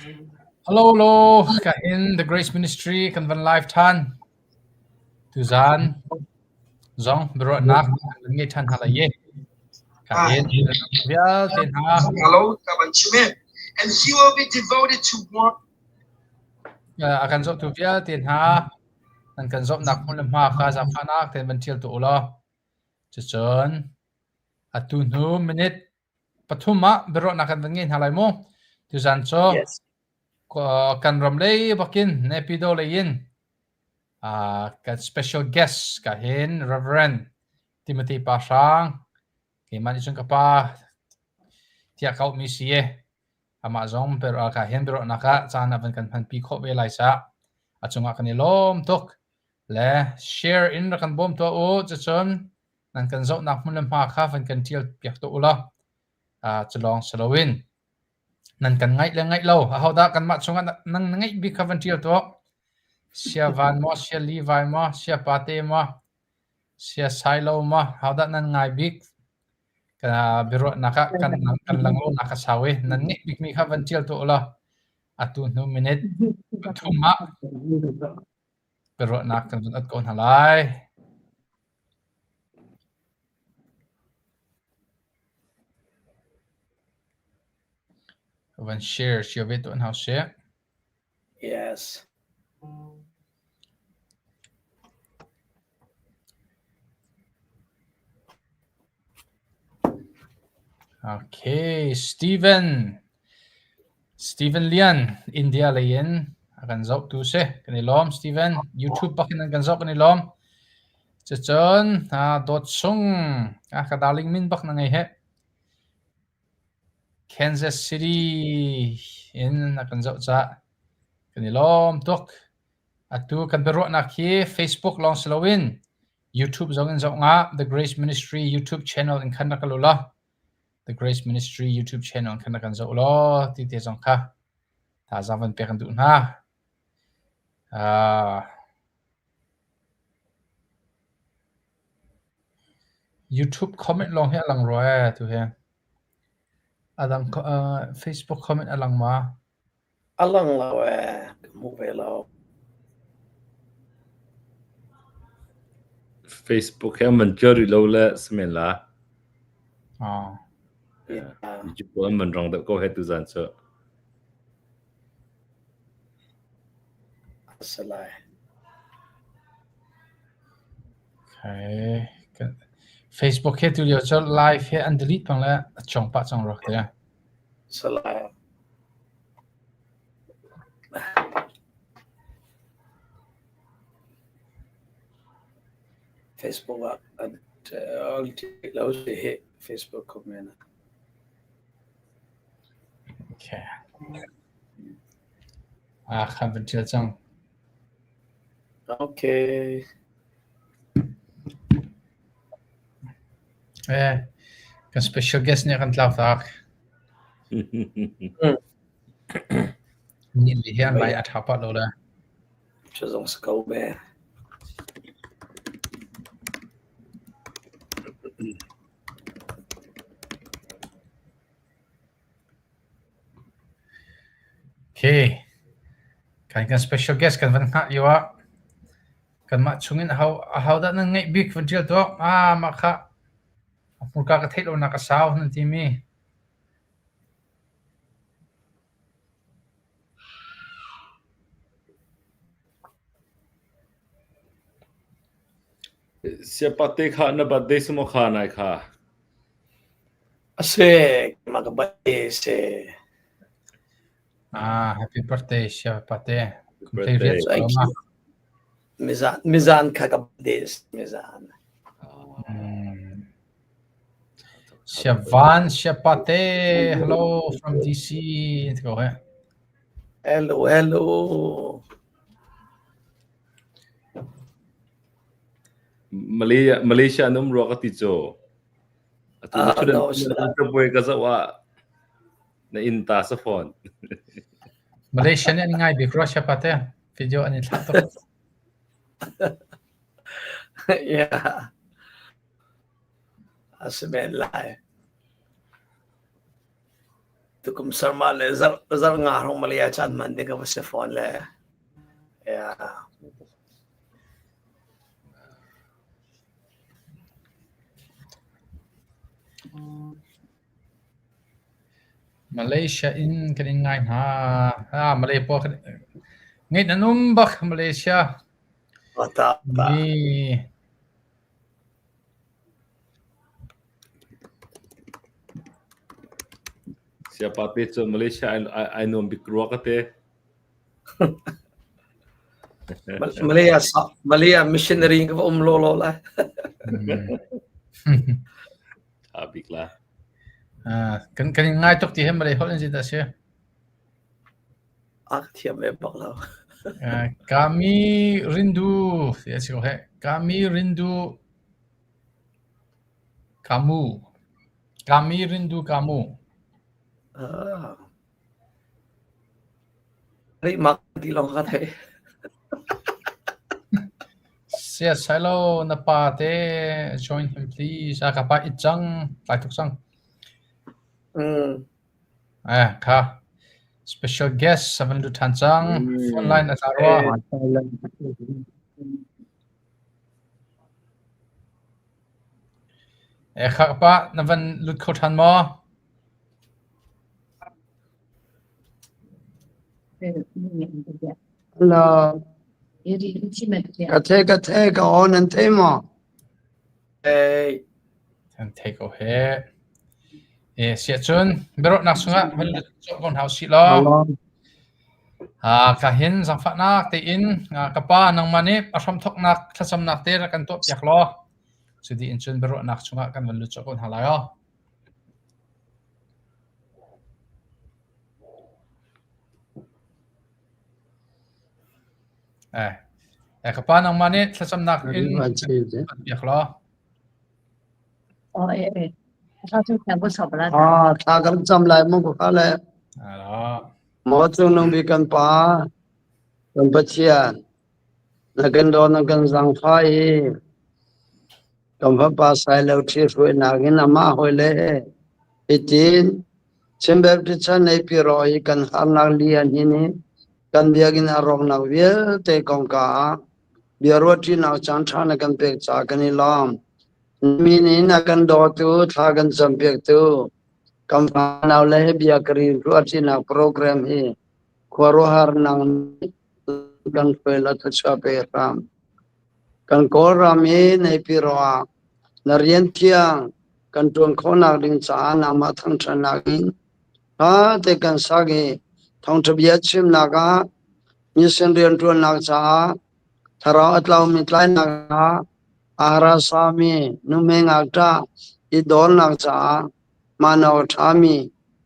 Hello, hello. Ka in The Grace Ministry kan van live than. Tuzan zong biaruahnak kan ngei than hna lai ye. Ka in vialte hna. Hello, ka van chim e. And he will be devoted to one. A kan zohtu vialte hna nan kan zohnak hmun le hma kha zaangfahnak tein van ṭial tu u law. Cucun atu hnu minute pathum ah biaruahnak kan van ngei hna lai mu. Tuzan cu Yes. kan ram lei bakin Naypyidaw lei in kan special guest ka hin Reverend Timothy Pa Hrang keimah nih cun ka pa tiah ka auhmi si e. Amah zong per ka hin biaruahnak ah caan a van kan hmanpi khawh ve lai sa. A cungah kan i lawm tuk. Le share in rak kan bawm tuah u. Cucun nan kan zohnak hmun le hma kha van kan ṭial piak tuah u law cu lawng si loin nan kan ngaih le ngaih lo ahodah kanmah chungah nang na ngeih bik kha van ṭial tuah. Sia Van maw, Sia Levi maw, Sia Pate maw, Sia Sailo maw, hodah nan ngai bik? Ka biaruahnak ah kan kan lang lonak a sau i nan ngeih bikmi kha van ṭial tuah u law atu hnu minute pathum ah biaruahnak kan vun at ko hna lai. Van share cio ve tuah hna usih. Yes. Okay, Steven. Steven Lian, India lei in a kan zohtu si. Kan i lawm, Steven. YouTube bak in an kan zoh kan i lawm. Cucun, Dawt Sung, a ka darling min bak na ngei he. Kansas City in a kan zoh cah. Kan i lawm tuk. Atu kan biaruahnak hi Facebook lawng si loin YouTube zong in zoh ngah. The Grace Ministry YouTube channel in khan rak kal u law. The Grace Ministry YouTube channel in khan rak kan zoh law ti te zong kha thazaang van pek an duh hna. Uh, YouTube comment lawng hi a lang rua ee tu hi. Adang uh, Facebook comment a lang ma? A lang lo ee, ka hmu ve lo. Facebook he man ṭial rih lo le si men la. Oh. Yeah. YouTube pawl an man rang deuh ko he tuzan cu. A si lai. Okay. Facebook he tu lio cu live he an delete pang le a chong pah cang rak te. Si lai. Facebook ah an lo si hi Facebook comment ah. Okay. Ah, khan van ṭial cang. Okay. Eh, kan special guest nih a kan tlau tak. Nih li hi an lai a ṭha pah lo le. Cu zong si ko be. Okay. Kan kan special guest kan van hngah lio ah kanmah chungin aho aho dah nan ngeih bik van ṭial tuah. Ah mah kha a hmurka ka theih lonak a sau nan timi. Siapate kha na birthday si maw kha nai kha? A si, mah ka birthday si. Ah, happy birthday Siapate. Happy birthday. Thank you. Mizan, mizan kha ka birthday si, mizan. Mm. Siavan Siapate, hello from DC. Go ahead. Hello, hello. Malaysia Malaysia an um rua ka ti cu. Atu Ah, na ṭhutdan no, sila. na ka zoh ah na inn ta sa fawn. Malaysia nih an ngai bik rua Siapate. Video an i thlah tuk. Yeah. A si men lai. Tukum sarma le zarh zarh nga hrawng Malaya caan hman ding ka va si fawn le. Yeah. Malaysia in kan in ngai hna. Ah, Malay pawl kan ngeih nan um bak Malaysia. Ta ta. Mi Siapa te cu Malaysia ai ai nuam bik rua ka te. Malaya Malaya missionary ka va um lo lo lai. Tha bik la. Ah, kan kan in ngai tuk ti he Malay holh in zit a si. A ka thiam ve bak lo. Ah, kami rindu ti a si ko he. Kami rindu kamu. Kami rindu kamu. Ah. Rih mak ti lawng ka theih. Siat sailo na pa te join him please. A ka pa it cang, tlai tuk cang. Mm. Eh, kha. Special guest seven lu than cang. Phone line a tla rua. Eh, kha ka pa na van lut kho than maw? Hello. Ka the ka the ka aw nan thei maw? Hey. Kan thei ko he. Eh, siahcun biaruahnak chungah van lut cawh ko hna usih law. Ah, ka hin zangfahnak tein ka pa nangmah nih a hramthawknak thlacamnak te rak kan tuah piak law. Cu dih in cun biaruahnak chungah kan van lut cawh ko hna lai aw. Eh, eh ka pa nangmah nih thlacamnak in kan piak law. Ah, thla kan cam lai mu ka le. Maw cung nung bi kan pa, kan Pathian, na kan daw na kan zangfah i kan fapa Sailo ṭhi hruainak in amah hawi le hitin Chin Baptist Church Naypyidaw i kan harnak lian hi nih kan biakinn a rawknak vialte kongka ah biaruahṭinak caan ṭha na kan pek caah kan i lawm. Min in a kan dawtu, thla kan campiaktu, kan fanau le bia ka rin ruahṭinak program hi khuaruahhar nang kan hruai la thluachuah pe hram. Kan Kawlram i Naypyidaw ah na rian thiang kan ṭuan khawhnak ding caah nangmah thangṭhatnak in ṭha te kan sak i thawngṭha bia chimnak ah mission rianṭuannak caah thlarau a tlaumi tlainak ah a sami nuhmei ngakṭah i dawrnak caah mah a ṭhami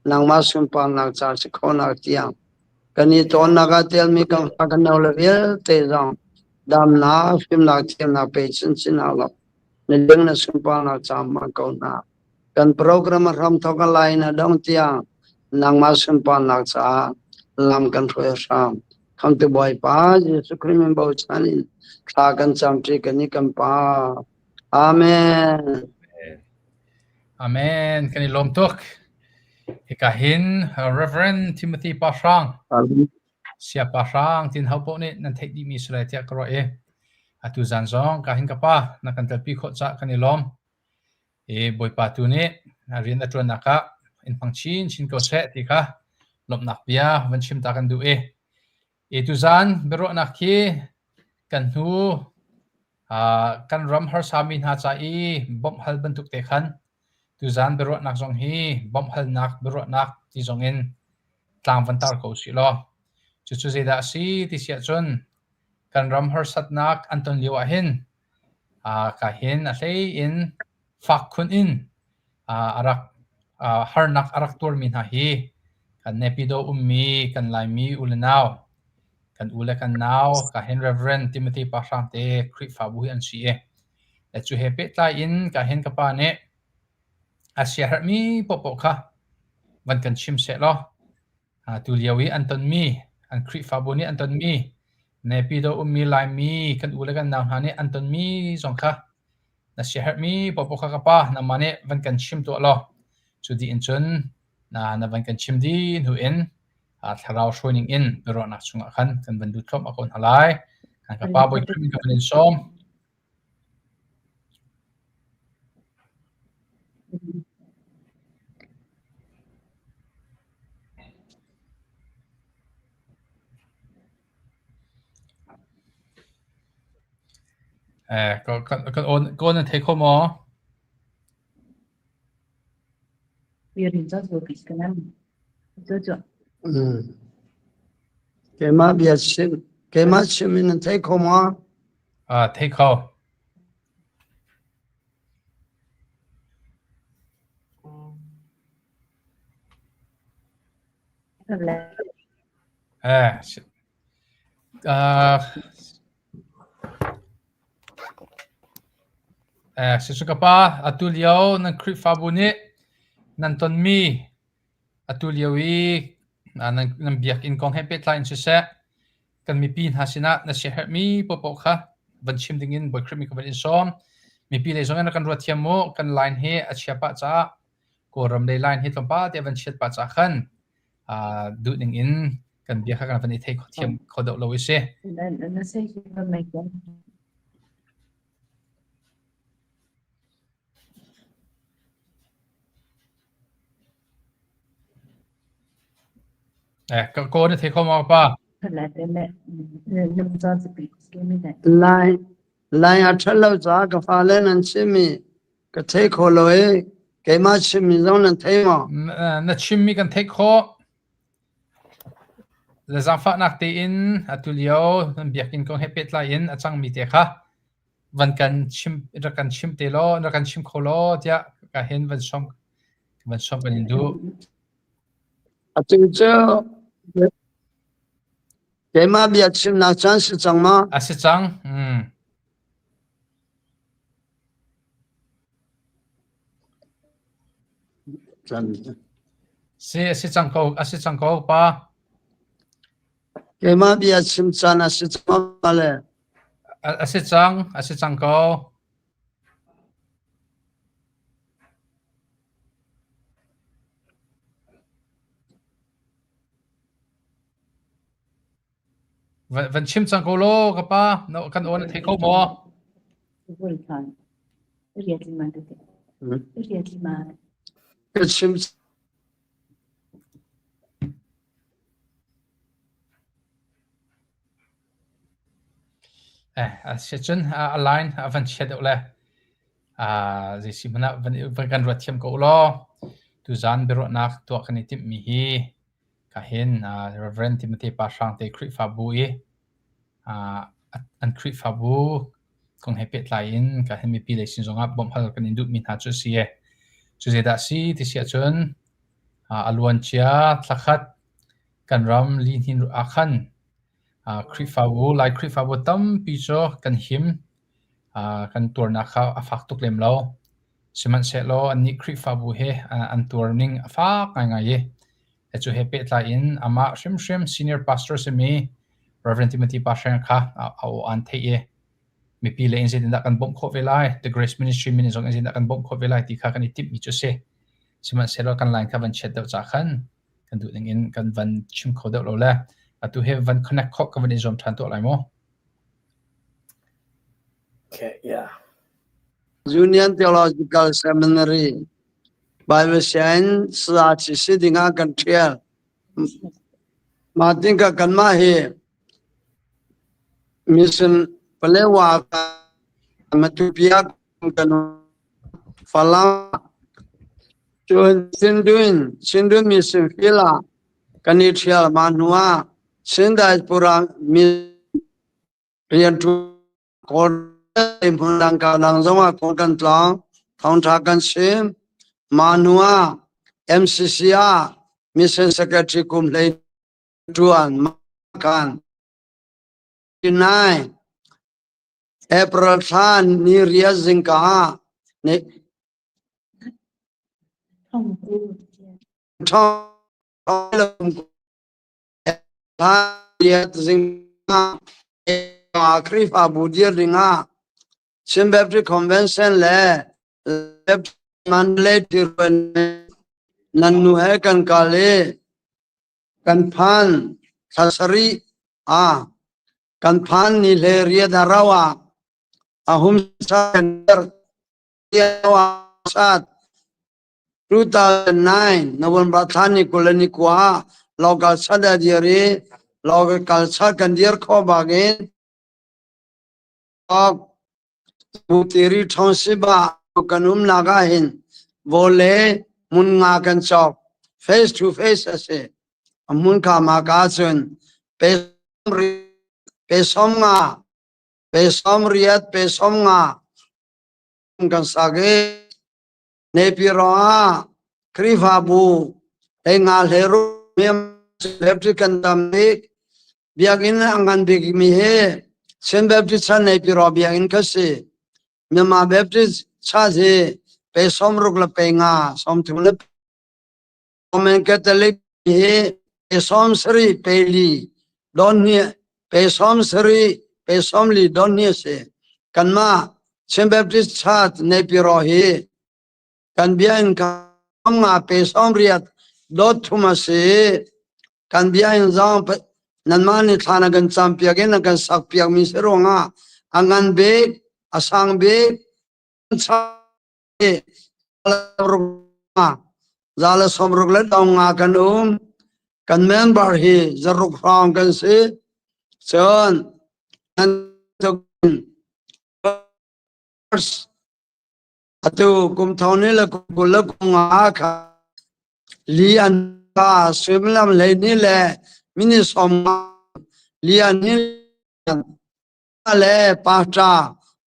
nangmah sunparnak ca si khawhnak tiang kan i tawnnak ah telmi kan fa kan no le vialte zong damnak fimnak thiamnak pe chinchin hau lo na ding na sunparnak ca hmang ko hna kan program a hram thawk a lai na dong tiang nangmah sunparnak caah lam kan hruai hram khamtu Bawipa Jesuh Khrih min bochan in thla kan camṭi kan i kan pa Amen. Amen. Kan i lawm tuk. Hika hin Reverend Timothy Pahrang, Sia Pahrang tin ho paoh nih nan theih dihmi si lai tiah ka ruah i atu zan zong ka hin ka pa na kan telpi khawh cah kan i lawm. I Bawipa tu nih rian a ṭuannak ah in hmang chin chin ko seh ti kha lawmhnak bia van chim ta kan duh i I tuzan biaruahnak hi kan hnu kan ram harsami hna ca i bawmh hal bantuk te khan tuzan biaruahnak zong hi bawmh halnak biaruahnak ti zong in tlang van tar ko usih law cucu zeidah a si ti si ahcun kan ram harsatnak an ton lio ah hin ka hin a hlei in fak khun in a rak harnak a rak tuarmi hna hi kan Naypyidaw ummi kan Laimi u le nau kan u le kan nau ka hin Reverend Timothy Pahrang te Khrihfabu hi an si i cu he pehtlai in ka hin ka pa nih a siaherhmi paohpaoh kha van kan chim seh law Tulio i an tonmi, an Khrihfabu nih an tonmi, Naypyidaw ummi Laimi kan u le kan nau hna nih an tonmi zong kha na siaherhmi paohpaoh kha ka pa nangmah nih van kan chim tuah law cu dih in cun Na na van kan chim dih hnu in thlarau hruaining in biaruahnak chungah khan kan van lut thluahmah ko hna lai. Kan ka pa Bawi Khrih min ka van in sawm. Eh, ka ka ka on ka on thei kho maw? Keimah bia chim keimah chim in nan thei kho maw? Ah, thei kho. Eh, uh, Eh, Sisu ka pa, atu lio nan Khrihfabu nih nan tonmi atu lio i nan, nan biakinn kong he pehtlai in siseh, kan mipi hna sinah na siaherhmi paohpaoh kha van chim dingin Bawi Khrih mi ka van in sawm. Mipi lei zong in rak kan ruat thiam mu. Kan line hi a chia pah caah Kawlram lei line hi tlawmpal te van chiat pah caah khan duh ning in kan bia kha kan van i thei kho thiam kho deuh lo i si. Eh, ko na thei kho ma pa? Lai lai a ṭhat lo caah ka fale nan chimmi ka thei kho lo i keimah chimmi zong nan thei maw? Na chimmi kan theih khawh. Le zaangfahnak tein atu lio nan biakinn kong he pehtlai in a cangmi te kha van kan chim rak kan chim te law rak kan chim kho law tiah ka hin van sawm van sawm kan in duh. Atu cu keimah bia chimnak caan si cang ma? A si cang. Mm. Si a si cang ko a si cang ko pa. Keimah bia chim caan a si cang ma le? A si cang a si cang ko. Van chim cang ko law ka pa kan aw na thei kho maw? Ka chim Eh, a si cun a line a van chia deuh le zei si hmanh ah van kan ruat thiam ko law tuzaan biaruahnak tuah kan i timhmi hi ka hin Reverend Timothy Pa Hrang te Khrihfabu i an Khrihfabu kong he pehtlai in ka hin mipi lei sin zongah bawmh hal kan in duhmi hna cu a si e. Cu zeidah a si ti si ahcun a luancia thlakhat kan ram lihnin ah khan Khrihfabu Lai Khrihfabu tampi cu kan him kan tuarnak kha a fak tuk lem lo. Sihmanhsehlaw annih Khrihfabu he an tuar ning a fak ngaingai i cu he pehtlai in amah hrimhrim senior pastor simi Reverend Timothy Pa Hreng kha a aw aan theih i mipi le in zeitindah kan bawmh khawh ve lai, The Grace Ministry min zong in zeitindah kan bawmh khawh ve lai ti kha kan i timhmi cu a si. Sihmanhsehlaw kan line kha van chiat deuh ca khan kan duh ning in kan van chim kho deuh lo le atu he van connect khawh ka van i zuam ṭhan tuah lai mu. Okay, yeah. Union Theological Seminary Bible sianginn sazaci si dingah kan ṭhial. Mah tingka kanmah hi mission Palewa Matupia kan Falam cun Sindun Sindun mission field ah kan i ṭhial mah hnu ah Sindaipura mi rianṭuan Kawl hmun dang ka dang zongah kawl kan tlawng thawngṭha kan chim mah hnu ah MCC ah Mission Secretary kum hlei ṭuan kan nai April thla ni riat zingka ah ni Khrihfabu dir dingah Chin Baptist Convention le Mandalay Nan nu he kan kal i kan phan thla sarih ah kan phan ni hle riat a rau ah a hum sa kan sat 2009 November thla ni 20 le ni kua ah local chat a dir i local chat kan dir khawh bak in Tiri Township ah kan umnak ah hin vawle hmun nga kan cawk. Face to face a si. A hmun kha ma ka cun pe pe som nga pe som riat pe som nga kan sak i Nepiro ah Khrihfabu hlei nga hlei ru Baptist kan tam bik biakinn a ngan bikmi hi Chin Baptist chan Nepiro biakinn kha si. Myanmar Baptist Church hi pe 60 le pe nga 30 le Roman Catholic hi pe 70 pe li don ni pe 70 pe 40 don ni si. Kanmah Chin Baptist Church Nepiro hi kan biakinn kam nga pe 80 dot thum a si. Kan biakinn zong nanmah nih thla na kan campiak i na kan sakpiak mi si ruangah a ngan bik, a sang bik, za le 60 le dong nga kan um. Kan member hi zaruk hrawng kan si. Cun Atu kum thong ni le kum 20 le kum nga kha li an ka suimilam 12 le minute 50 li an hi le pastor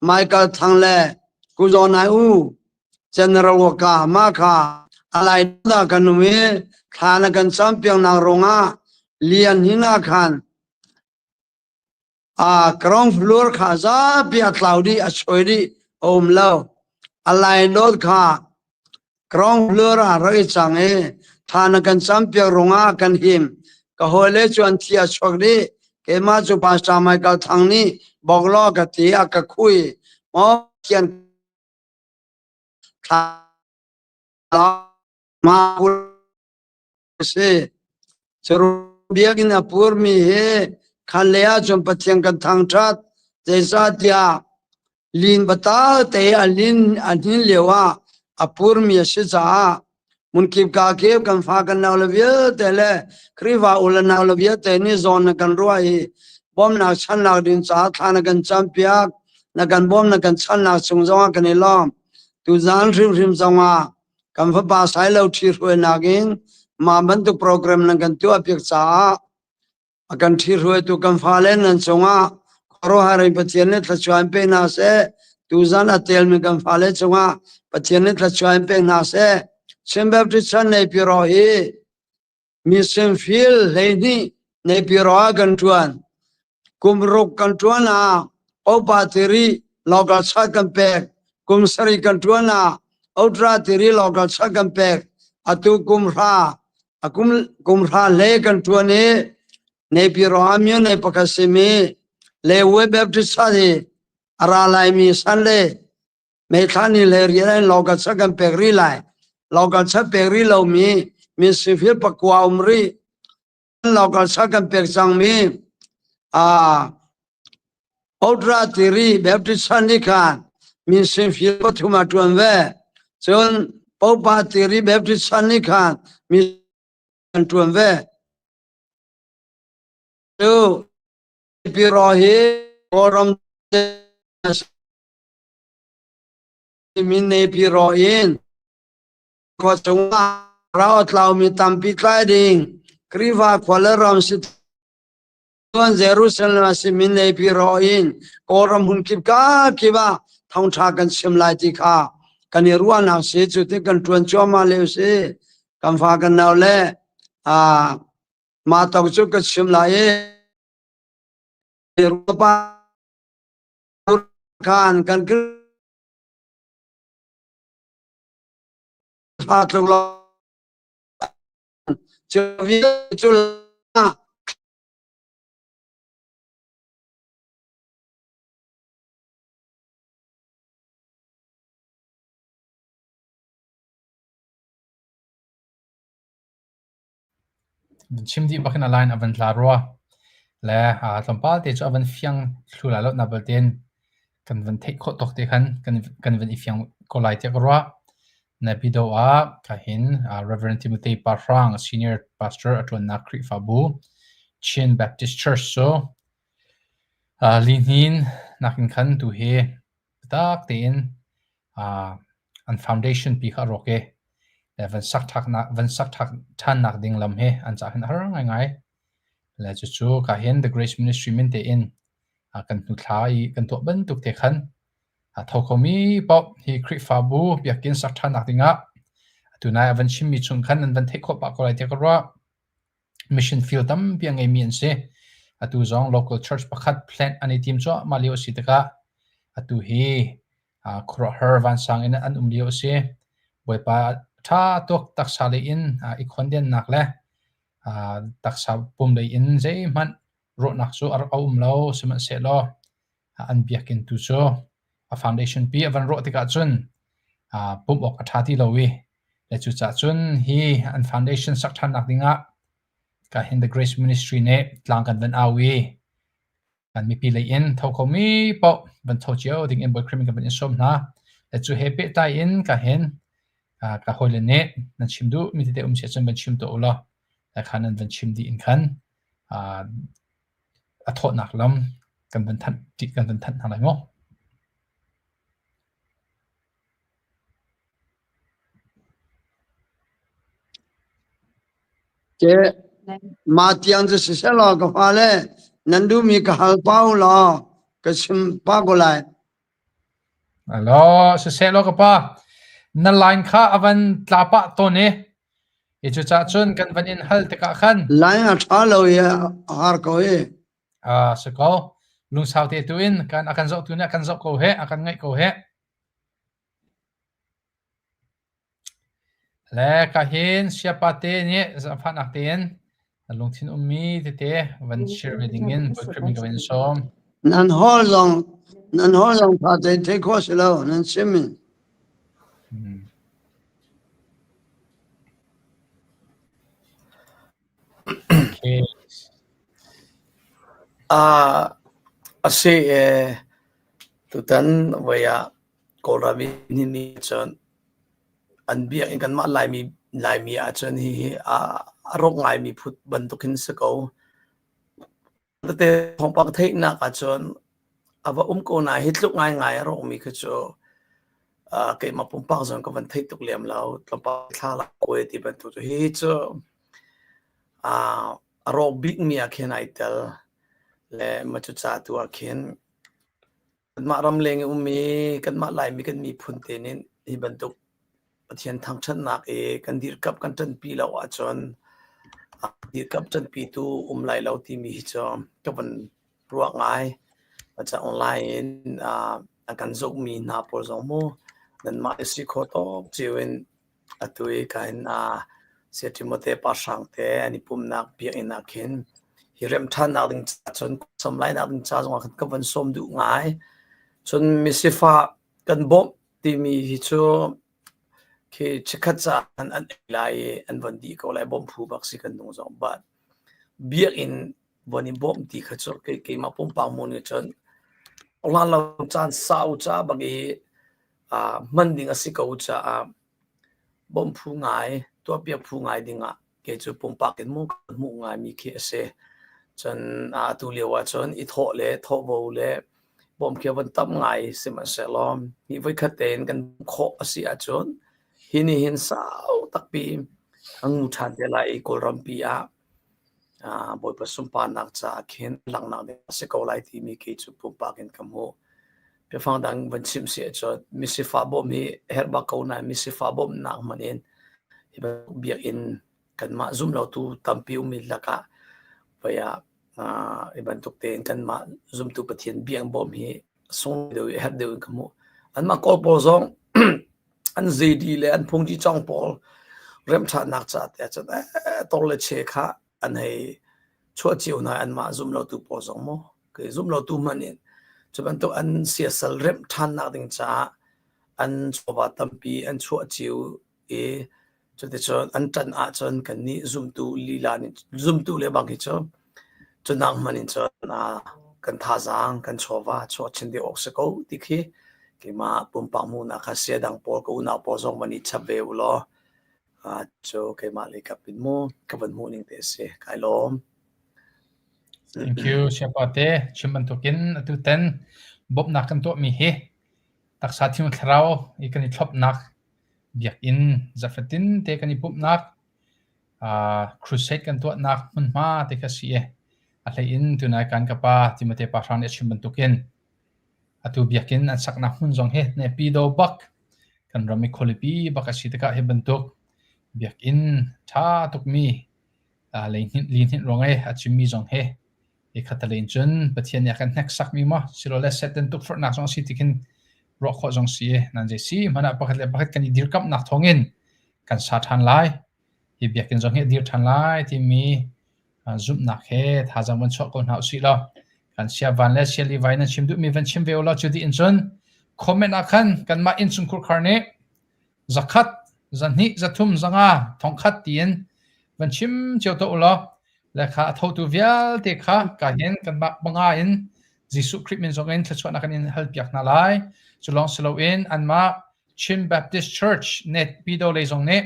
Michael Thang le Ku Zaw Nai U General Waka ma kha alai da kan um i thla na kan campiak nak rungah lian hi na khan A ground floor kha zapi a tlau dih, a soi dih, a um lo. A lainawt kha ground floor ah rak i cang i thla na kan campiak rungah kan him. Ka hawile cu an thi a chuak dih. Keimah cu Pastor Michael Thang nih bok law ka ti a ka khui. Maw Pathian thla ma si. Biakinn a purmi hi khan lei ahcun Pathian kan thangṭhat. Zeicahtiah lin batal te a lin a hnin lio ah a purmi a si caah hmunkip kakip kan fa kan nau le vialte le Khrihfa u le nau le vialte nih zawn na kan ruah i bawmnak channak ding caah thla na kan campiak na kan bawm na kan channak chung zongah kan i lawm. Tuzaan hrimhrim zongah Kan fapa Sailo ṭhihruainak in mah bantuk program nan kan tuahpiak caah a kan ṭhihruaitu kan fale nan cungah khuaruahhar in Pathian nih thluachuah in pe hna seh. Tuzan a telmi kan fale cungah Pathian nih thluachuah in pe hna seh. Chin Baptist Chan Naypyidaw hi Mission field 12 Naypyidaw ah kan ṭuan. Kum ruk kan ṭuan ah opa tiri local chat kan pek. Kum sarih kan ṭuan ah otra tiri local chat kan pek. Atu kum hra a kum kum hra hle kan ṭuan i Naypyidaw ah myo nei pakhat simi Lewe Baptist Church hi a ra laimi san le May thla ni le rian in local chat kan pek rih lai. Local chat pek rih lomi mission field pakua um rih. Local chat kan pek cangmi Otra Tiri Baptist Church nih khan mission field pathum a ṭuan ve. Cun Popa Tiri Baptist Church nih khan mission an ṭuan ve. Cu Piro hi Kawlram min Naypyidaw in khua chungah rau a tlaumi tampi tlai ding Khrihfa khua le ram si tuan Jerusalem a simi Naypyidaw in Kawlram hmunkip ka kip ah thawngṭha kan chim lai ti kha kan i ruahnak si cu ti kan ṭuan cuahmah lio si kan fa kan nau le mah tok cu ka chim lai i rupa khan kan fa tluk lo cu cu Chim dih bak in a line a van tla rua. Le tlawmpal te cu a van fiang thlu lai lo na baltein kan van theih khawh tawk te khan kan kan van i fiang ko lai tiah ka ruah. Naypyidaw ah kahin Reverend Timothy Pahrang senior pastor a ṭuannak Khrihfabu Chin Baptist Church cu lihnin nakin khan tu hi biatak tein an foundation pi kha a rawk i van sak van sak ṭhannak ding lam hi an caah hin a har ngaingai. Le cucu ka hin The Grace Ministry min tein kan hnu thla i kan tuah bantuk te khan a tho khomi paoh hi Khrihfabu biakinn sak ṭhannak dingah tunai a van chimmi chung khan nan van theih khawh pah ko lai tiah ka ruah. Mission field tampi a ngeimi an si. Atu zong local church pakhat plant an i tim cuahmah lio a si tikah atu hi khuaruahhar vansang in an um lio a si. Bawipa ṭha tuk taksa lei in i khondennak le taksa pum lei in zeihmanh rawhnak cu a rak um lo. Sihmanhsehlaw an biakinn tu cu a foundation pi a van rawh tikah cun pumh awk a ṭha ti lo i le cucaah cun hi an foundation sak ṭhannak dingah ka hin The Grace Ministry nih tlang kan van au i kan mipi lei in tho khomi paoh van tho cio ding in Bawi Khrih kan van in sawm hna. Le cu he pehtlai in ka hin ka hawile nih nan chim duh mi tete um si ahcun van chim tuah u law kha nan van chim dih in khan a thawhnak lam kan van thanh kan van thanh hna lai maw? Ke mah tiang cu siseh law ka fale nan duhmi ka hal pa u law ka chim pa ko lai. Alo, siseh law ka pa. Na line kha a van tla pah tawn i i cucah cun kan van in hal tikah khan Line a ṭha lo i a har ko i. Ah, si ko. Lungsau te tu in kan a kan zohtu nih a kan zoh ko heh, a kan ngaih ko heh. Le ka hin siapa te nih zaangfahnak tein na lungthin ummi tete van share ve dingin Bawi Khrih min ka van in sawm. Nan hall zong nan hall zong ṭha tein theih khawh si lo nan sim in. Okay. Ah, a si e tutan voi ah Kawlram i ni cun an biakinn kanmah Laimi Laimi ahcun hihi a a rawk ngaimi phut bantukin si ko. Tete thawngpang theihnak ahcun a va um ko nain hi tluk ngaingai a rawkmi khi cu uh, keimah pumpak zong ka van theih tuk lem lo. Tlawmpal thla la kuai ti bantuk cu hihi cu uh, a rawk bikmi ah khin ai tel. Le mah cuca tu ah khin Kanmah ramleng i ummi kanmah Laimi kan miphun te nih hi bantuk Pathian thangṭhatnak i kan dirkamh kan ṭanpi lo ahcun dirkamh ṭanpitu um lai lo timi hi cu ka van ruah ngai. Cang lai in a kan zohmi hna pawl zong mu nanmah i si khawh tawk cio in Atu i ka in Saya Timote pa hrang te an i pumhnak biakinn ah khin hi remh ṭhannak ding ca cun sam lainak ding ca zongah khan ka van sawm duh ngai. Cun misifah kan bawmh timi hi cu khi chikkhat ca an an ei lai i an von dih ko lai bawmh phu bak si kan nung zong but biakinn von i bawmh ti kha cu kei keimah pumpak mu nih cun hlan lo caan sau ca bak i hman ding a si ko caah bawmh phu ngai, tuahpiak phu ngai dingah kei cu pumpak in mu ka hmuh ngaimi khi a si. Cun atu lio ahcun i thawh le thawhvo le bawmh khi a von tam ngai sihmanhsehlaw hi voikhat tein kan khawh a si ahcun hi nih hin sau takpi a ngu ṭhan te lai i Kawlrampi ah Bawipa sunparnak caah khin langhnak ding a si ko lai timi kei cu pumpak in ka hmuh. Biafang dang van chim si ahcun misifah bawmh hi herh bak ko nain misifah bawmhnak hmanh in hi bantuk biakinn kanmah zumlotu tampi ummi lakah voi ah hi bantuk tein kanmah zumtu Pathian biakinn bawmh hi sung deuh i herh deuh in ka hmuh. Anmah Kawl pawl zong an zeidi le an phungki cawng pawl remṭhatnak ca tiah cun tor le che kha an hei chuah cio hna anmah zumlotu pawl zong mu kei zumlotu hmanh in cu bantuk an siasal remh ṭhannak ding caah an chawva tampi an chuah cio i. Cuticun an ṭan ahcun kannih zumtu lila nih zumtu le bang hi cu cu nak hmanh in cun kan thazaang kan chawva chuah chin deuh awk si ko ti khi keimah pumpak hmuhnak kha si a dang pawl ka unau pawl zong van i chap ve u law cu keimah lei kap in mu ka van hmuh ning te a si. Kai lawm. Thank you Siapa te chim bantukin atu ten bawmhnak kan tuahmi hi taksa thiang thlarau i kan i thlopnak biakinn zafatin te kan i pumhnak crusade kan tuahnak hmunhma te kha si i a hlei in tunai kan ka pa Timote pa hrang nih a chim bantukin atu biakinn an saknak hmun zong hi Nepido bak kan ram i khualipi bak a si tikah hi bantuk biakinn ṭha tukmi lihninh ruang i a chimmi zong hi i khattelei in cun Pathian nih a kan hneksakmi maw silole Satan tukforhnak zong a si ti khin ruah khawh zong si i nan zei si hmanh ah pakhat le pakhat kan i dirkamhnak thawngin kan sa ṭhan lai hi biakinn zong hi a dir ṭhan lai timi zumhnak he thazaang van chuah ko hna usih law kan sia van le sia Levi nan chim duhmi van chim ve u law cu dih in cun comment ah khan kanmah innchungkhur khar nih zakhat zahnih zathum zanga thongkhat tiin van chim cio to u law le kha a thotu vialte kha ka hin kanmah panga in Jesuh Khrih min zong in thluachuahnak kan in halpiak hna lai. Cu lawng si loin anmah Chin Baptist Church net pido lei zong nih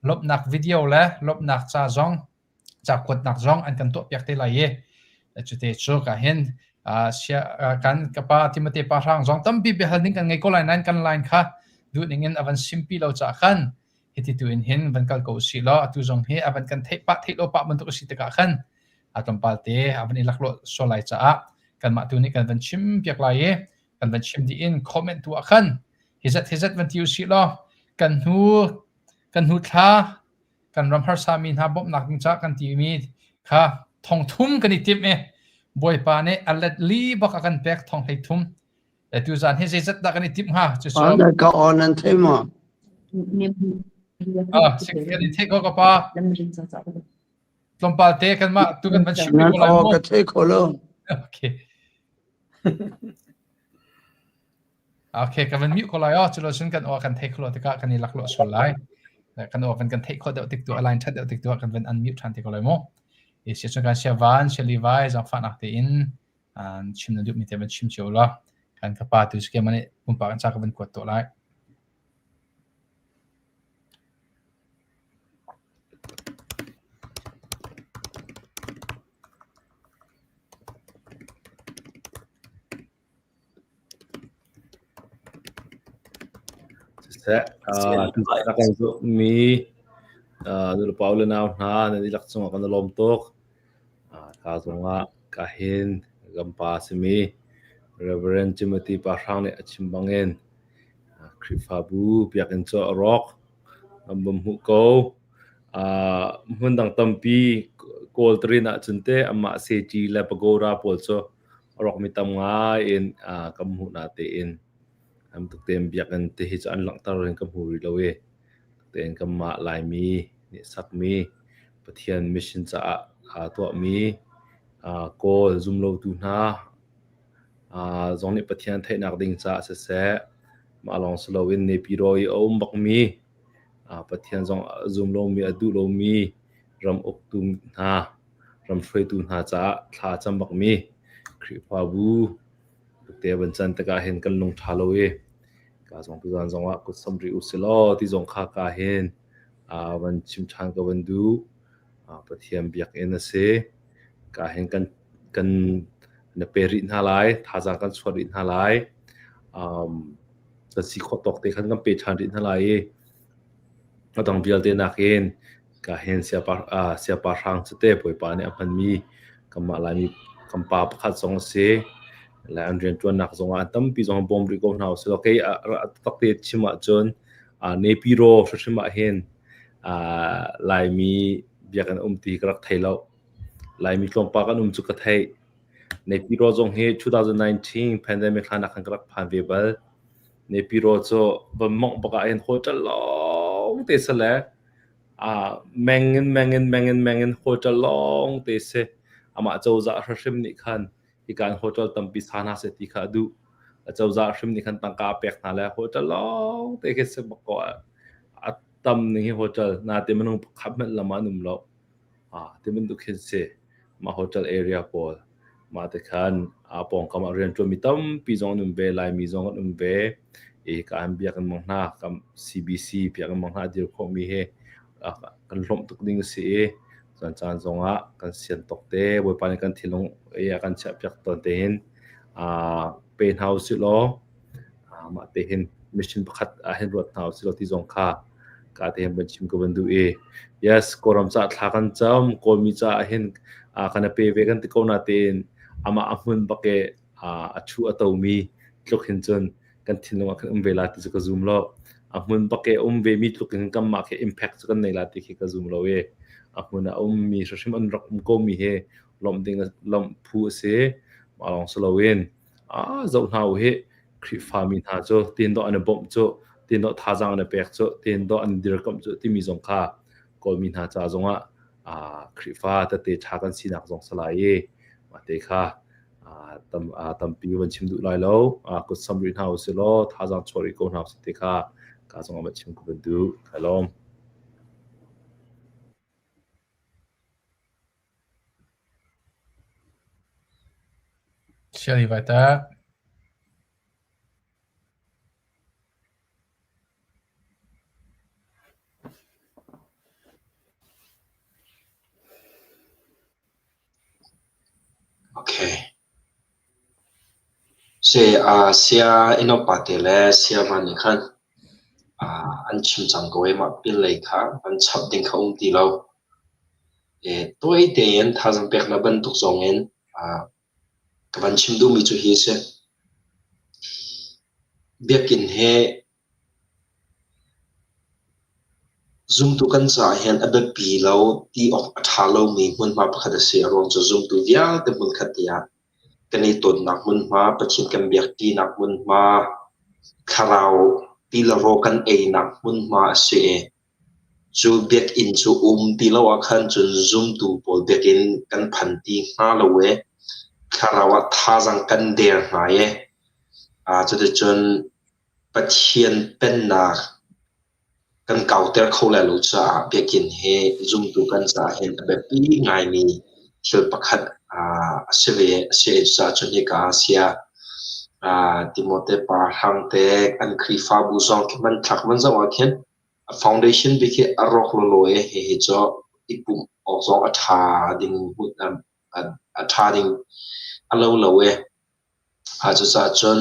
lawmhnak video le lawmhnak ca zong ca kuatnak zong an kan tuahpiak te lai i cute cu ka hin kan kapa Timote pa hrang zong tampi biahal ding kan ngei ko lai nain kan line kha duh ning in a van simpi lo ca khan hiti tu in hin van kal ko usih law atu zong hi a van kan theih pah theih lo pah bantuk a si tikah khan a tlawmpal te a van i laklawh sual lai caah kanmah tu nih kan van chim piak lai i kan van chim dih in comment tu ah khan hi zat hi zat van ti usih law kan hnu kan hnu thla kan ram harsa mi hna bawmhnak ding caah kan timi kha thong thum kan i timh i bawipa nih a let li bak a kan pek thong hlei thum Tu zan hi zeizat dah kan i timh hnga? Cucu Ka aw nan thei maw? Ah, kan i thei ko ka pa. Tlawmpal te kanmah tu kan van chim Nan ko lai aw mu. ka thei kho lo. Okay. Okay, ka van mute ko lai aw. Culo cun kan aw kan thei kholo tikah kan i laklawh sual lai. Kan aw van kan theih khawh deuh tik tu a line that deuh tik tu ah kan van unmute ṭhan te ko lai mu. E sia cun kan sia van, sia Levi, zaangfahnak tein an chim na duhmi te van chim cio law kan ka pa tu sike mane pumpak an ca ka van kuat to lai. Siseh, uh, kan zumhmi uh, nulepa u le nau hna nan dihlak cungah kan i lawm tuk. Ka zongah ka hin kan pa a simi Reverend Timothy Pa Hrang nih a chim bangin Khrihfabu biakinn cu a rawk. An bawm hmuh ko. Hmun dang tampi Kawl tarin ahcun teh amah Seci le Pagoda pawl cu a rawkmi tam ngai in kan hmuh na tein am tuk tein biakinn te hi cu an langhter in ka hmu rih lo i tein kanmah Laimi nih sakmi Pathian mission caah aa tuahmi Kawl zumlotu hna zong nih Pathian theihnak ding caah siseh, mah lawng si loin Nepiro i a um bakmi Pathian zong a zum lomi, a duh lomi ram uktu hna, ram hruaitu hna caah thla a cam bakmi Khrihfabu te van can tikah hin kan lung ṭha lo i ka zong tuzan zongah kut samh rih u si law ti zong kha ka hin van chim ṭhan ka van duh. Pathian biakinn a si. Ka hin kan kan na pe rih hna lai, thazaang kan chuah rih hna lai. Um, kan si khawh tawk te khan kan pe ṭhan rih hna lai i a dang vialte nakin ka hin siapa uh, siapa hrang cu te Bawipa nih a hmanmi kanmah Laimi kan pa pakhat zong a si. Le an rianṭuannak zongah an tampi zong bawm rih ko hna usih law kei a takte chim ahcun Nepiro hrimhrim ah hin Laimi biakinn um ti ka rak thei lo. Laimi tlawmpal kan um cu ka theih. Nepiro zong hi 2019 pandemic hlan ah khan ka rak phan ve bal. Nepiro cu van mongh bak ah hin hotel lawng te si le meng in meng in meng in meng in hotel lawng te si. Amah cozah hrimhrim nih khan hika in hotel tampi sa hna seh ti kha a duh. Acozah hrim nih khan tangka a pek hna le hotel lawng te khi si bak ko. A tam ning hi hotel nate minung pakhat hmanh lam ah an um lo. Ti bantuk khin si. Mah hotel area pawl. Mah te khan a pawngkam ah rianṭuanmi tampi zong an um ve, Laimi zong an um ve. I hika an biakinn mang hna, kam CBC biakinn mang hna a dir khawhmi hi kan hlawmh tuk ding a si i caan caan zongah kan sian tawk te Bawipa nih kan thinlung i a kan chiahpiak tawn te hin pe hna usih law mah te hin mission pakhat ah hin ruat hna usih law ti zong kha ka te hin van chim ka van duh i yes Kawlram caah thla kan cam Kawlmi caah hin kan pe ve kan ti ko na tein amah a hmun bak i a thu a tomi tluk hin cun kan thinlung ah khan um ve la ti cu ka zum lo. A hmun bak i um ve mi tluk in kanmah khi impact cu kan nei la ti khi ka zum lo i a hmun ah um mi hrimhrim an rak um ko mi hi lawmh ding lawmh phu a si. Mah lawng si loin a zoh hna u hi Khrihfa mi hna cu tin dawh an i bawmh cu tin dawh thazaang an i pek cu tin dawh an dirkamh cu timi zong kha Kawlmi hna ca zongah Khrihfa tete ṭha kan sinak zong si lai i mah te kha tampi van chim duh lai lo. Kut sam rih hna usih law thazaang chuah rih ko hna usih ti kha ka zongah van chim ka van duh. Kai lawm. Shall vai ta. Okay. Se uh, sia inopa te le sia van nih khan uh, an chim cang ko i mah pil lei kha an chap ding kha um ti lo. E, tawi tein thazaang peknak bantuk zong in uh, ka van chim duhmi cu hi a si. Biakinn he Zumtu kan caah hin a biapi lo ti awk a ṭha lomi hmunhma pakhat a si. A ruang cu zumtu vialte hmunkhat te ah kan i tonnak hmunhma, Pathian kan biakṭinak hmunhma, thlarau ti le raw kan einak hmunhma a si i cu biakinn cu um ti lo ah khan cun zumtu pawl biakinn kan phan ti hnga lo i thlarau ah thazaang kan der hna i cuticun Pathian Pennak kan kauter kho lai lo caah biakinn hi zumtu kan caah hin a biapi ngaimi thil pakhat a si ve. A si caah cun hika ah sia Timote pa hrang te an Khrihfabu zong khi hmanthlak van zoh ah khin a foundation bik hi a rawk lawlaw i hihi cu i pumh awk zong a ṭha ding a ṭha ding a lo lo i Cucaah cun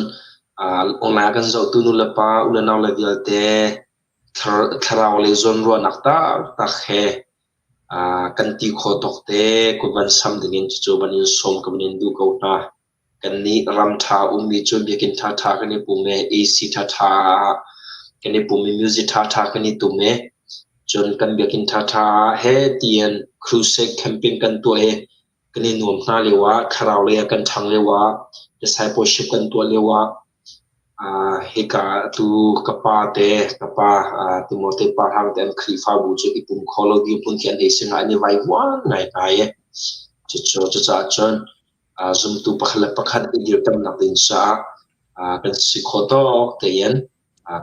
online a kan zohtu nulepa, ulenau le vialte thlarau lei zawnruahnak taktak he kan ti khawh tawk te kut van sam dingin cucu van in sawm ka van in duh ko hna. Kannih ram ṭha ummi cu biakinn ṭhaṭha kan i pum i AC ṭhaṭha kan i pum i music ṭhaṭha kan i tum i cun kan biakinn ṭhaṭha he tiin crusade camping kan tuah i kan i nuam hna lio ah, thlarau lei ah kan ṭhang lio ah, discipleship kan tuah lio ah, hika atu ka pa te, ka pa Timote pa hrang te an Khrihfabu cu i pum kho lo dirhmun khi an hei si nga an i vaivuan ngaingai i cucu cucaah cun zumtu pakhat le pakhat i dirkamnak ding caah kan si khawh tawk tein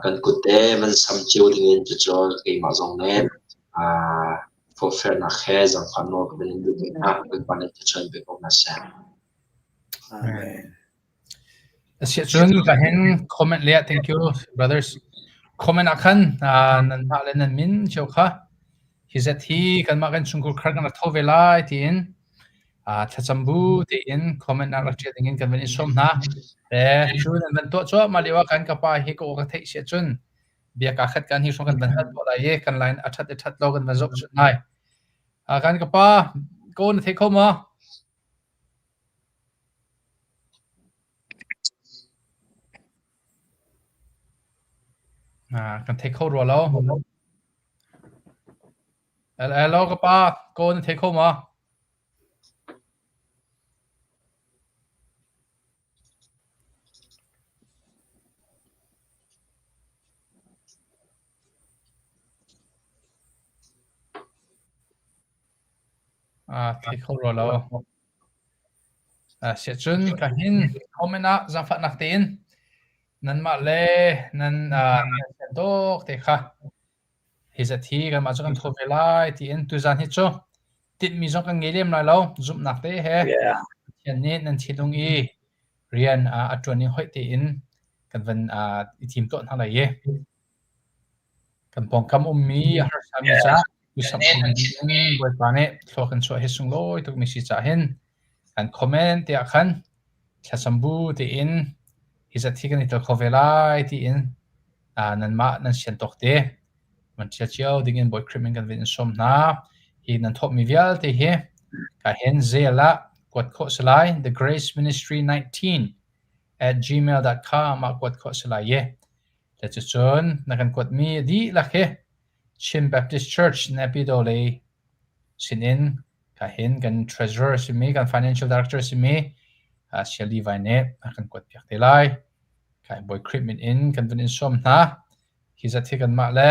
kan kut te van sam cio dingin cucu keimah zong nih forhfialnak he zaangfah nawl ka van in duh ve hna. Bawipa nih thluachuah in pe ko hna seh. Amen. Asiahcun ka hin comment le thank you brothers. Comment ah khan nan mah le nan min cio kha hi zet hi kanmah kan chungkhur khar kan rak tho ve lai tiin thlacam bu tein comment ah rak ṭial dingin kan van in sawm hna. Le cu nan van tuah cuahmah lio ah khan ka pa hi ka aw ka theih siahcun bia kaa khat kan hi hrawng kan van hal tuah lai i kan line a ṭhat i ṭhat lo kan van zoh chun lai. Kan ka pa ko na thei kho maw? Kan thei kho rua lo. Hello ka pa, ko na thei kho maw? Thei kho rua lo. Siahcun ka hin comment ah zaangfahnak tein nanmah le nan nan tawk te kha. Hi zat hi kanmah cu kan thaw ve lai tiin tuzan hi cu tinhmi zong kan ngei lem lai lo zumhnak te he Pathian nih nan thinlung i rian a ṭuan ning hoih tein kan van i thim tuah hna lai i kan pawngkam ummi a harsami ca Bawipa nih thlua kan chuah hi sunglawi tukmi si cah hin kan comment te ah khan thlacam bu tein hi zat hi kan i tel kho ve lai tiin nanmah nan sian tawk te van ṭial cio dingin Bawi Khrih min kan vin in sawm hna. Hi nan thawhmi vialte hi ka hin zel ah kuat khawh si lai. The Grace Ministry 19 at gmail.com ah kuat khawh si lai i. Le cucun na kan kuatmi dihlak hi Chin Baptist Church Naypyidaw lei sinin ka hin kan treasurer simi kan financial director simi Sia Levi nih a kan kuat piak te lai. Kai Bawi Khrih min in kan vun in sawm hna. Hi zat hi kanmah le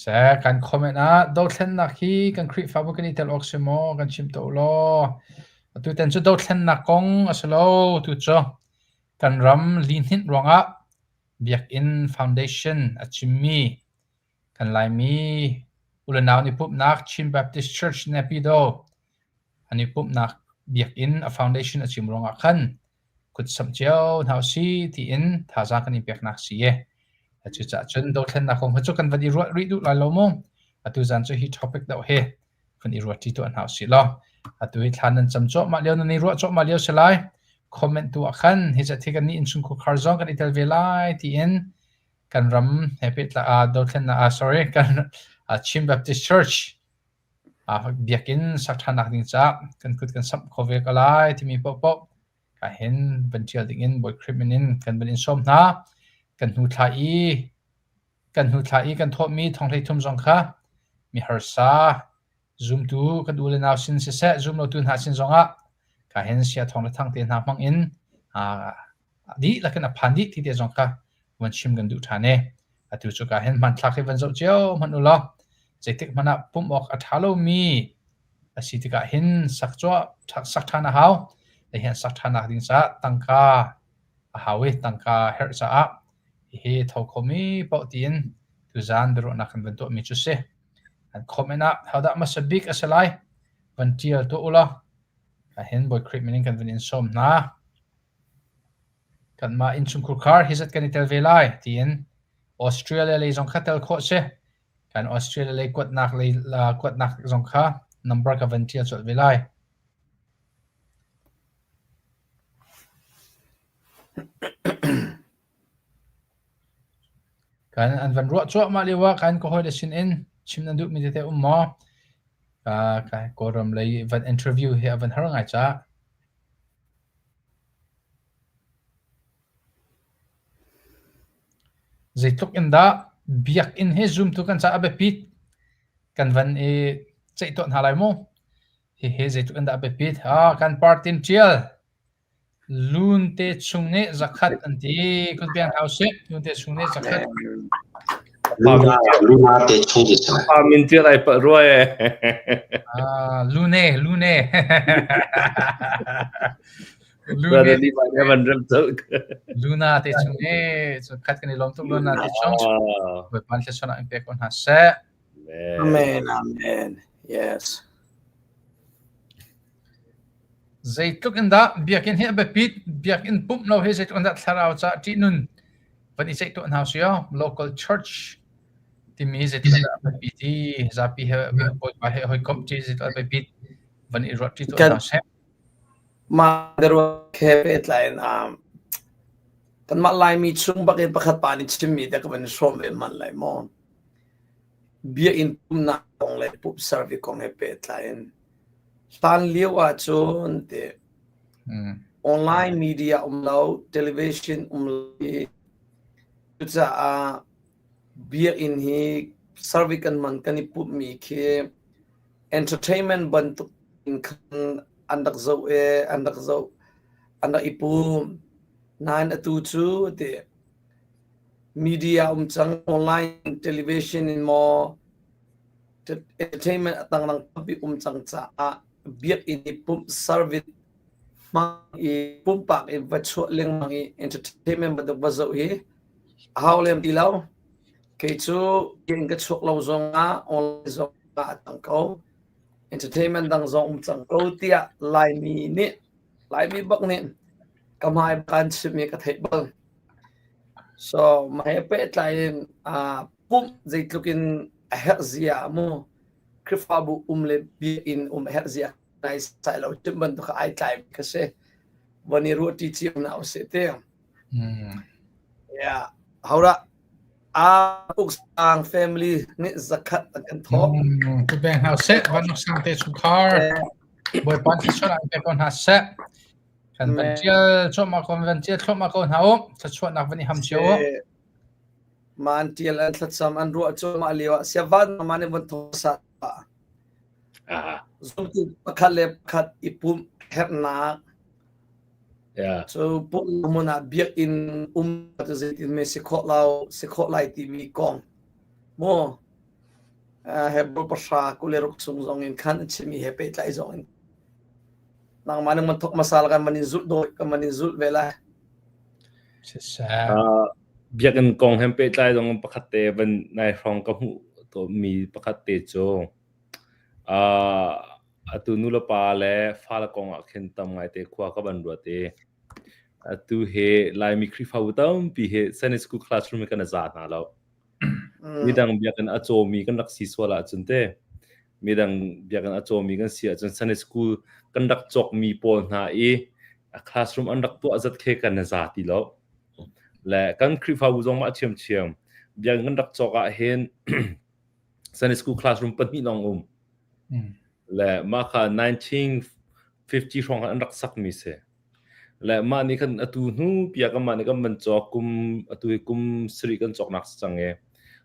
Seh, kan comment ah dothlennak hi kan Khrihfabu kan i tel awk si maw kan chim to law. Atu tan cu dothlennak kong a si lo tu cu kan ram lihninh ruangah Biakinn Foundation a chimmi kan Laimi ulenau nih pumhnak Chin Baptist Church Naypyidaw an i pumhnak biakinn a foundation a chim ruangah khan kutsamh cio hna usih tiin thazaang kan i peknak si e. Cucaah cun dothlennak kong kha cu kan van i ruah rih duh lai lo mu. Atu zan cu hi topic deuh hi van i ruat ṭi tuah hna usih law. Atu hi thla nan cam cuahmah lio nan i ruah cuahmah lio si lai. Comment tu ah khan hi zat hi kan nih innchungkhar khar zong kan i tel ve lai tiin kan ram he pehtlai ah dothlennak ah sorry kan Chin Baptist Church biakinn sak ṭhannak ding caah kan kut kan samh kho ve ko lai timi paohpaoh ka hin van ṭial dingin Bawi Khrih min in kan van in sawm hna. Kan hnu thla i kan hnu thla i kan thawhmi thonghlei thum zong kha mi harsa zumtu kan u le nau sin siseh zumlotu hna sin zongah ka hin sia thawng le thang te hna hmang in dihlak in a phan dih ti te zong kha van chim kan duh ṭhan e. Atu cu ka hin hmanthlak hi van zoh cio hmanh u law zeitik hmanh ah pumh awk a ṭha lomi a si tikah hin sak cuah sak ṭhan a hau. Hei hin sak ṭhannak ding caah tangka a hau i tangka herh caah hihi tho khomi paoh tiin tuzaan biaruahnak kan van tuahmi cu si. An comment ah hodah hmasa bik a si lai van ṭial tuah u law hin Bawi Khrih min in kan van in sawm hna. Kanmah innchungkhar khar hi zat kan i tel ve lai tiin Australia lei zong kha tel khawh si. Kan Australia lei kuatnak lei kuatnak zong kha number ka van ṭial colh ve lai. Kan an van ruah cuahmah lio ah kan ka hawile sin in chim nan duhmi tete um maw? Kawlram lei van interview hi a van har ngai caah. Zeitluk in dah biakinn hi zumtu kan caah a biapit kan van i ceih tuah hna lai mu. Hihi zeitluk in dah a biapit. Ah, kan partin ṭial. Lunte chung nih zakhat an ti. Kut biang hau sih. Lunte chung nih zakhat. Luna, Luna te chung ti sa. Pa min tia lai pa rua e. Ah, Lune, Lune. Lune. Luna te chung nih zakhat kan i lawm tuk Luna te chung. Bawipa nih thluachuahnak in pe ko hna seh. Amen. Amen. Yes. Zeitluk in dah biakinn hi a biapit? Biakinn pumh lo hi zeitluk in dah thlarau caah ṭihnun van i ceih tuah hna usih aw. Local church timi zeitluk in dah a biapit i zapi he Bawipa he hawikomh ṭi zeitluk a biapit van i ruah ṭi tuah hna usih. Mah ruak he pehtlai in um, kanmah Laimi chung bak in pakhat pa nih chimmi te ka van i hrawm ve hmanh lai maw? Biakinn pumhnak kong le pumh service kong he pehtlai in Hlan lio ahcun ti online media um lo, television um lo i cucaah biakinn hi service kan hman kan i pumhmi khi entertainment bantuk in khan an rak zoh i an rak zoh an rak i pum. Nain atu cu ti media um cang online television in maw entertainment a tangdang tampi um cang caah biakinn i pumh service. Hmang i pumpak i va chuah lengmang i entertainment bantuk va zoh hi a hau lem ti lo. Kei cu in ka chuak lo zong ah online zong ah a tang ko. Entertainment dang zong um cang ko tiah Laimi nih Laimi bak nih ka hmai kan chimmi ka theih bal. So mah he pehtlai in pumh zeitluk in a herh zia mu Khrihfabu um le biakinn um a herh zia nai sai lo chim bantuk kha ai tlai ka si. Von i ruah ṭi cio hna usih ti. Yeah. Hora a Uksang family nih zakhat an kan thawh. Tu beng hna seh van sang te chungkhar Bawipa thluachuah an pe ko hna seh. Kan van ṭial cuahmah ko van ṭial thluahmah ko hna u. Thluachuahnak van i ham cio u. Man ṭial an thlacam an ruah cuahmah lio ah siavan ma nih von thawh sa. Zumtu pakhat le pakhat i pumh herhnak cu pumh hmun ah biakinn um cu zeitin me si khawh lo si khawh lai timi kong mu Hebrew 10:26 chung zong in khan a chimmi he pehtlai zong in nangmah ning man thok masal kan man in zulh dawt kan man in zulh ve lai. Biakinn kong he pehtlai zong pakhat te van nai hrawng ka hmuh mi pakhat te cu atu nulepa le fale kong ah khin tam ngaite khua ka van ruat i atu hi Laimi Khrihfabu tampi hi Sunday school classroom hi kan i za hna lo. Midang biakinn a cawmi kan rak si sual ahcun te midang biakinn a cawmi kan si ahcun Sunday school kan rak cawkmi pawl hna i a classroom an rak tuah zat khi kan i za ti lo. Le kan Khrihfabu zong mah ṭhiamṭhiam biakinn kan rak cawk ah hin Sunday school classroom pahnih lawng um. Le mah kha 1950 hrawng an rak sakmi si. Le mah nih khan atu hnu pia kan mah nih kan van cawk kum atu hi kum sarih kan cawknak si cang i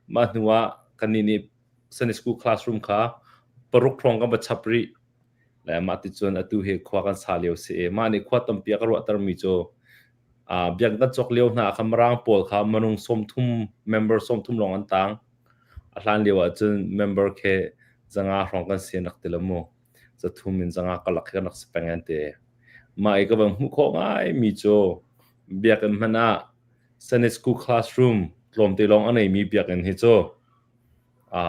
mah hnu ah kannih nih Sunday school classroom kha paruk hrawng kan va chap rih. Le mah ti cun atu hi khua kan sa lio si i mah nih khua tampi a ka ruahtermi cu biakinn kan cawk lio hna ah khan Mirang pawl kha minung 30 member 30 lawng an tang. A hlan lio ahcun member khi 500 hrawng kan si an rak ti lo mu. 300 in 500 karlak khi kan rak si peng an ti. Mah i ka van hmuh khawh ngaimi cu biakinn hmanh ah Sunday school classroom tlawmte lawng a neimi biakinn hi cu a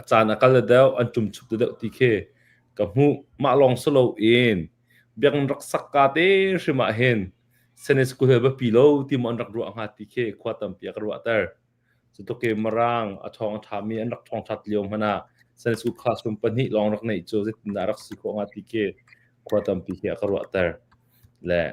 caan a kal deuh, an ṭumchuk deuh ti khi ka hmuh. Mah lawng si loin biakinn rak sak ka te hrim ah hin Sunday school he biapi lo ti maw an rak ruah hnga ti khi khua tampi a ka ruahter. Cutluk i Mirang a ṭhawng a ṭhami an rak ṭhawng ṭhat lio hmanh ah Sunday school classroom pahnih lawng rak neih cu zeitindah rak si khawh hnga ti khi khua tampi khi a ka ruahter. Le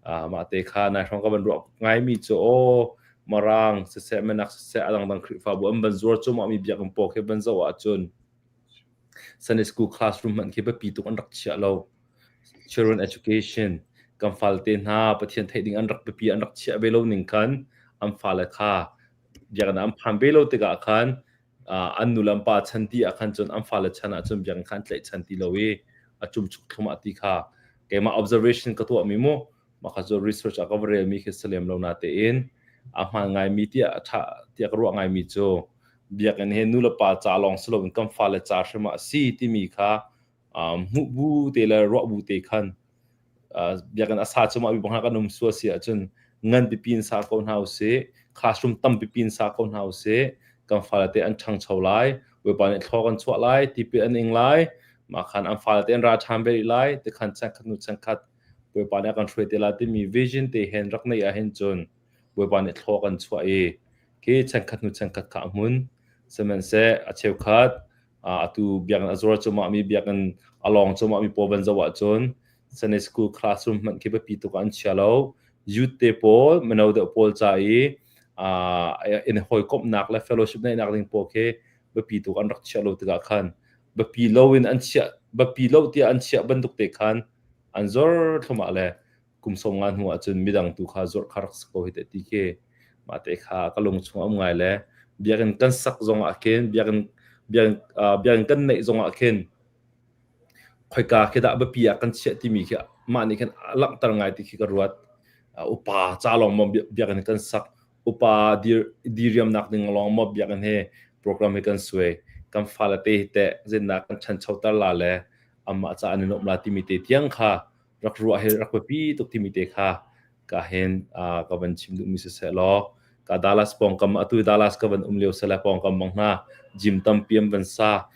mah te kha nai hrawng ka van ruah ngaimi cu aw Mirang siseh Minak siseh a dangdang Khrihfabu an van zuar cuahmah mi biakinn pawl khi van zoh ahcun Sunday school classroom hmanh khi biapi tuk an rak chiah lo. Children education kan fale te hna Pathian theih ding an rak biapi an rak chiah ve lo ning khan an fale kha biakinn ah an phan ve lo tikah khan an nu le an pa chan ti ah khan cun an fale chan ah cun biakinn kha an tlaihchan ti lo i a cumchuk thlum ah ti kha keimah observation ka tuahmi mu mah kha cu research ah ka va relmi khi si lem lo natein a hmaan ngaimi tiah a ṭha tiah ka ruah ngaimi cu biakinn he nu le pa ca lawng si loin kan fale ca hrim ah a si timi kha hmuh bu te le ruah bu te khan biakinn a sa cungah mi bang kan um sual si ahcun ngan pipi in sa ko hna usih classroom tam pipi in sa ko hna usih kan fale te an ṭhangcho lai Bawipa nih thlaw kan chuah lai tipil an ing lai mah khan an fale te an ra ṭhan ve rih lai tikhan changkhat hnu changkhat Bawipa nih a kan hruai te lai timi vision te hen rak neih ahhin cun Bawipa nih thlaw kan chuah i khi changkhat hnu changkhat kha a hmun sihmanhseh a cheukhat atu biakinn a zuar cuahmah mi biakinn a lawng cuahmah mi pawl van zoh ahcun Sunday school classroom hmanh khi biapi tuk ah an chia lo. Youth te pawl, mino deuh pawl ca i in hawikomhnak le fellowship neihnak ding pawl khi biapi tuk an rak chiah lo tikah khan biapi lo in an chiah biapi lo tiah an chiah bantuk te khan an zor thluahmah le kum 50 hnu ahcun midang tu kha zuarh kha rak si ko hi teh ti khi mah te kha ka lung chung um ngai le biakinn kan sak zong ah khin biakinn biakinn biakinn kan neih zong ah khin khoika khi dah biapi ah kan chiah timi khi mah nih khin a langhter ngai ti khi ka ruat. Upa ca lawng maw biakinn kan sak upa dir diriamnak ding lawng maw biakinn he program hi kan suai kan fale te hi teh zindah kan chanchoter la le amah ca an i nuamh la timi te tiang kha. rak ruah hi rak biapi tuk timi te kha ka hin ka van chim duhmi siseh law ka Dallas pawngkam atu Dallas ka van um lio sele pawngkam bang hna gym tampi an van sa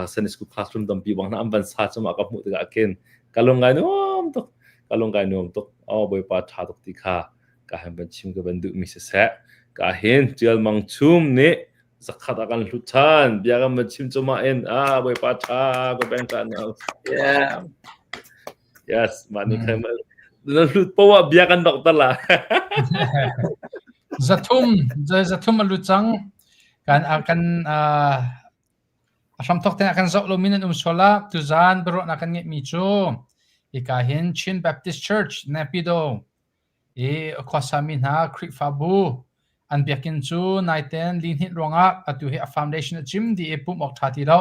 Sunday school classroom tampi bang hna an van sa cuma ka hmuh tikah khin ka lung ngai nuam tuk ka lung ngai nuam tuk oh Bawipa tha tuk ti kha ka han van chim ka van duhmi siseh ka hin Tial Mang Chum nih zakhat a kan hlut than bia kan van chim cuma in ah Bawipa tha ka beng ta na yeah yes mah ni khai na hlut poah bia kan dok ta la Zathum zathum a lut cang kan kan a hramthok te kan zoh lomi nan um sual ah tuzan biaruahnak kan ngeihmi cu hika hin Chin Baptist Church Naypyidaw i khuasami hna Khrihfabu an biakinn cu naiten lihninh ruangah atu hi a foundation a cim dih i pumh awk ṭha ti lo.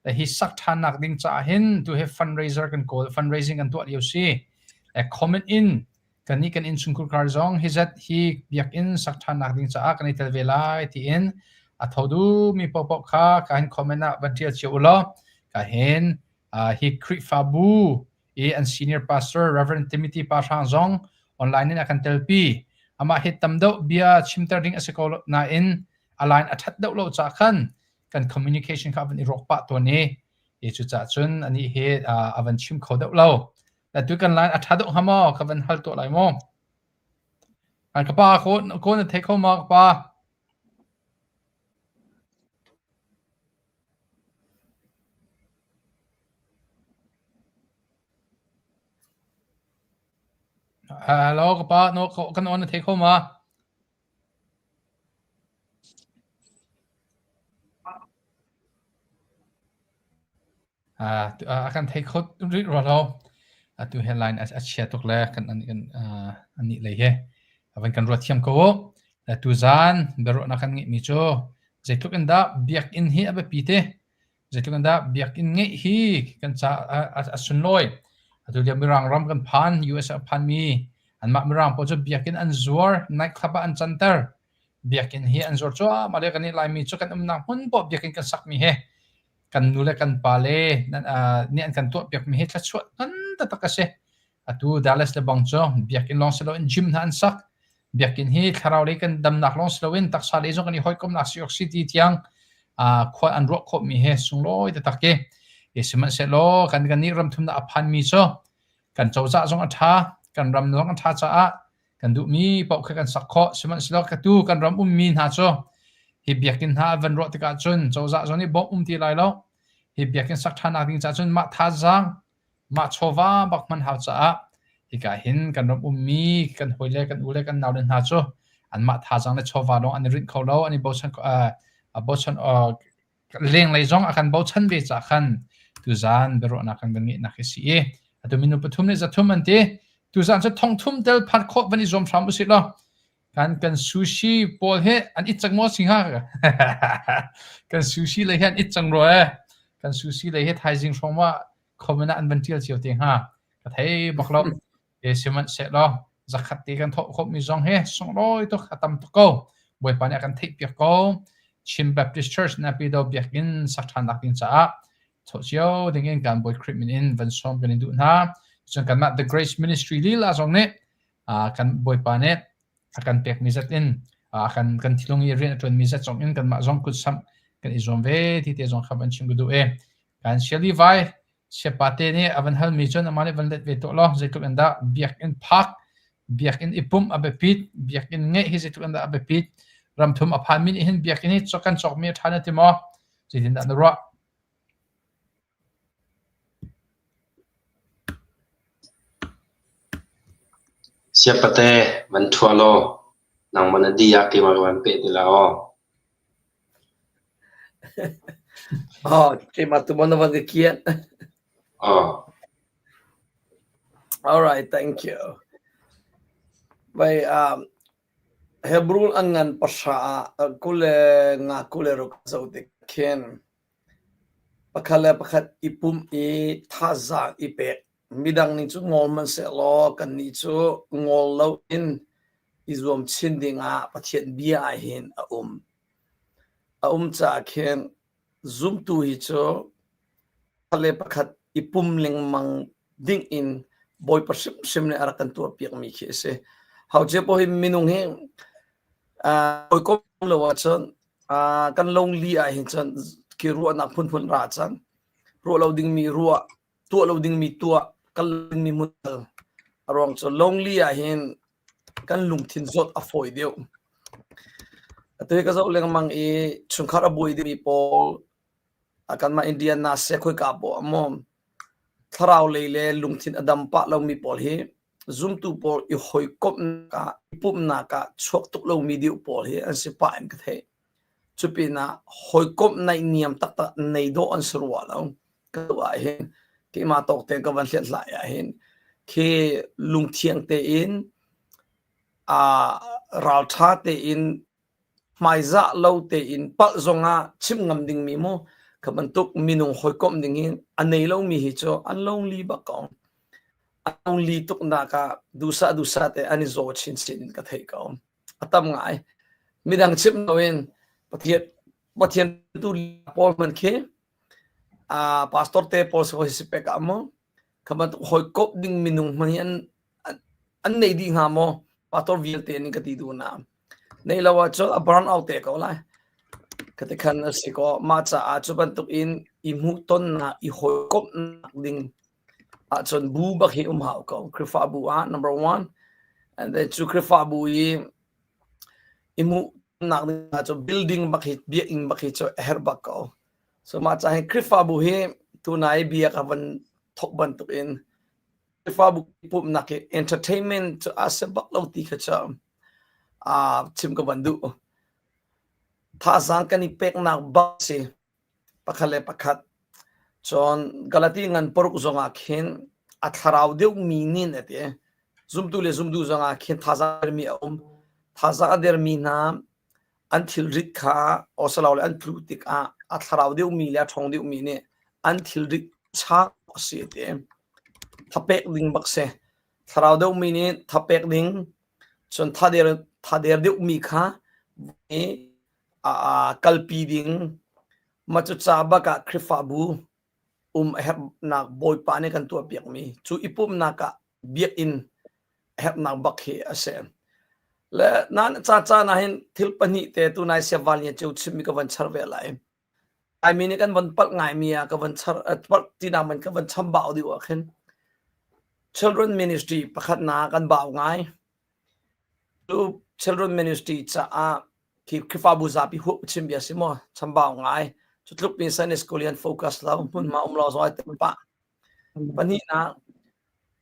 Hi sak ṭhannak ding caah hin tu hi fundraiser kan kawl fundraising kan tuah lio si. Comment in kannih kan innchungkhar kar zong hi zat hi biakinn sak ṭhannak ding caah kan i tel ve lai tiin a tho duhmi paohpaoh kha ka hin comment ah van ṭial cio u law ka hin hi Khrihfabu i an senior pastor Reverend Timothy Pa Hrang zong online in a kan telpi. Amah hi tam deuh bia chimter ding a si ko nain a line a ṭhat deuh lo caah khan kan communication kha a van i rawk pah tawn i i cucaah cun anih hi a van chim kho deuh lo. Tu kan line a ṭha deuh hnga maw? Ka van hal tuah lai maw? Ka pa ko na thei kho ma ka pa? Hello ka pa no kan on na thei kho ma? A kan thei kho rih rua lo. Atu he line a chia tuk le kan an kan an nih lei he van kan ruat thiam ko u. Tu zan biaruahnak kan ngeihmi cu zeitluk in dah biakinn hi a biapi te zeitluk in dah biakinn ngeih hi kan ca a sunlawi. Atu lio Mirang ram kan phan US a phanmi anmah Mirang pawl cu biakinn an zuar night club ah an canter. Biakinn hi an zuar cuahmah le kan nih Laimi cu kan umnak hmun poah biakinn kan sakmi he kan nu le kan pa le nih an kan tuahpiakmi hi thluachuah ngan taktak a si. Atu Dallas le bang cu biakinn lawng si loin gym hna an sak. Biakinn hi thlarau lei kan damnak lawng si loin taksa lei zong kan i hawikomhnak si awk si ti tiang khua an ruah khawhmi he sunglawi taktak i sihmanhsehlaw kan kan nih ramthumnak a phanmi cu kan cozah zong a ṭha, kan ram zong a ṭha caah kan duhmi paoh kha kan sak khawh. Sihmanhsehlaw ka tu kan ram ummi hna cu hi biakinn hna an van ruah tikah cun cozah zong nih bawmh um ti lai lo. Hi biakinn sak ṭhannak ding caah cun mah thazaang, mah chawva bak hman hau caah hika hin kan ram ummi kan hawile, kan ule, kan naule hna cu anmah thazaang le chawva lawng an i rinh kho lo, an i bochan bochan lenglei zong a kan bochan ve caah khan tuzan biaruahnak kan van ngeihnak hi si i atu minu pathum le zathum an ti tuzan cu thongthum tel phat khawh van i zuam hram usih law kan kan sushi pawl hi an it cang maw si hnga kan sushi lei hi an it cang rua e kan sushi lei hi thaizing hrawng ma comment ah an van tial cio te hnga ka thei bak lo E sihmanhsehlaw zakhat te kan thawh khawhmi zong hi sunglawi tuk a tam tuk ko. Bawipa nih a kan theihpiak ko. Chin Baptist Church Naypyidaw biakinn sak ṭhannak ding caah thawh cio dingin kan Bawi Khrih min in van sawm kan in duh hna. Cun kanmah The Grace Ministry lila zong nih kan Bawipa nih a kan pekmi zat in a kan kan thilung i rian a ṭuanmi zat zong in kanmah zong kut samh kan i zuam ve ti te zong kha van chim ka duh e. Kan Shirley Vai Siapate nih a van halmi cun amah nih van let ve tuah law zeitluk in dah biakinn phak, biakinn i pumh a biapit, biakinn ngeih hi zeitluk in dah a biapit, ramthum a phanmi nih hin biakinn hi kan cawkmi a ṭha na ti maw? Zeitindah na ruah? Siapate van ṭhua law nangmah na di ah keimah ka van peh ti la aw. Oh, keimah tu maw na van ka kianh? Oh. All right, thank you. Bai um, Hebrew an ngan pasra ah kule nga kule ruk zo tik khin pakhat le pakhat i pumh i thazaang i pek midang nih cu ngol hmanhsehlaw kannih cu ngol loin i zuam chin dingah Pathian bia ah hin a um. A um caah khin zumtu hi cu pakhat le pakhat i pum lengmang dingin Bawipa hrimhrim nih a rak kan tuahpiakmi khi a si. Haucia paoh hi minung hi hawikom lo ahcun kan lonely ah hin cun khi ruahnak phunphun ra cang. Ruah lo dingmi ruah, tuah lo dingmi tuah, kal lo dingmi hmun kal. A ruang cu lonely ah hin kan lungthin zawt a fawi deuh. Atu hi ka zoh lengmang i chungkhar a buai dingmi pawl kanmah Indiana seh khoika poah maw thlarau lei le lungthin a dam pah lomi pawl hi zumtu pawl i hawikomhnak ah i pumhnak ah chuak tuk lomi deuh pawl hi an si pah in ka theih. Cupinah hawikomh naihniam taktak nei dawh an si rua lo. Ka tuah ahhin keimah tawk tein ka van hliathlai ahhin khi lungthiang tein aa ralṭha tein hmaizah lo tein palh zongah chimh ngam dingmi mu kha bantuk minung hawikomh ding hi a nei lomi hi cu an lonely bak ko. A lonely tuk nak ah duhsah duhsah te an i zaw chinchin in ka theih ko. A tam ngai. Midang chimh loin Pathian Pathian tu pawl man khi a pastor te pawl si si pek ah mu kha bantuk hawikomh ding minung hmanh hi an an nei dih hnga maw pastor vialte nih ka ti duh na. Nei lo ahcun a burn out te ko lai. Kati khan a si ko. Mah caah cu bantuk in i hmuhtonnak, i hawikomhnak ding ahcun bu bak hi um hau ko. Khrihfabu ah number one. And then cu Khrihfabu i i hmuhtonnak ding ahcun building bak hi biakinn bak hi cu a herh bak ko. So mah caah hin Khrihfabu hi tunai bia ka van thok bantuk in Khrihfabu pumhnak hi entertainment cu a si bak lo ti kha cu chim ka van duh. Thazaang kan i peknak bak si pakhat le pakhat. Cun Galati ngan paruk zongah khin a thlarau deuhmi nin a ti. Zumtu le zumtu zongah khin thazaang a dermi a um. Thazaang a dermi hna an thilrit kha awsalole an tlu tikah a thlarau deuhmi le a ṭhawng deuhmi nih an thilrit chak a si a ti. Thapek ding bak si. Thlarau deuhmi nih thapek ding cun thader thader deuhmi kha i a kalpi ding mah cu ca bak ah Khrihfabu um a herhnak Bawipa nih kan tuahpiakmi cu i pumhnak ah biakinn a herhnak bak hi a si. Le nan ca caan ah hin thil pahnih te tunai siaval nih ceu chimmi ka van char ve lai. Laimi nih kan van palh ngaimi ah ka van char palh tinak man ka van chambau deuh ah khin Children Ministry pakhat na kan bau ngai. Cu Children Ministry caah khi Khrihfabu zapi huap chim bia si maw chambau ngai. Cu tluk pin Sunday School in focus lo hmunhma um lo zong ai tel pah. Pahnihnak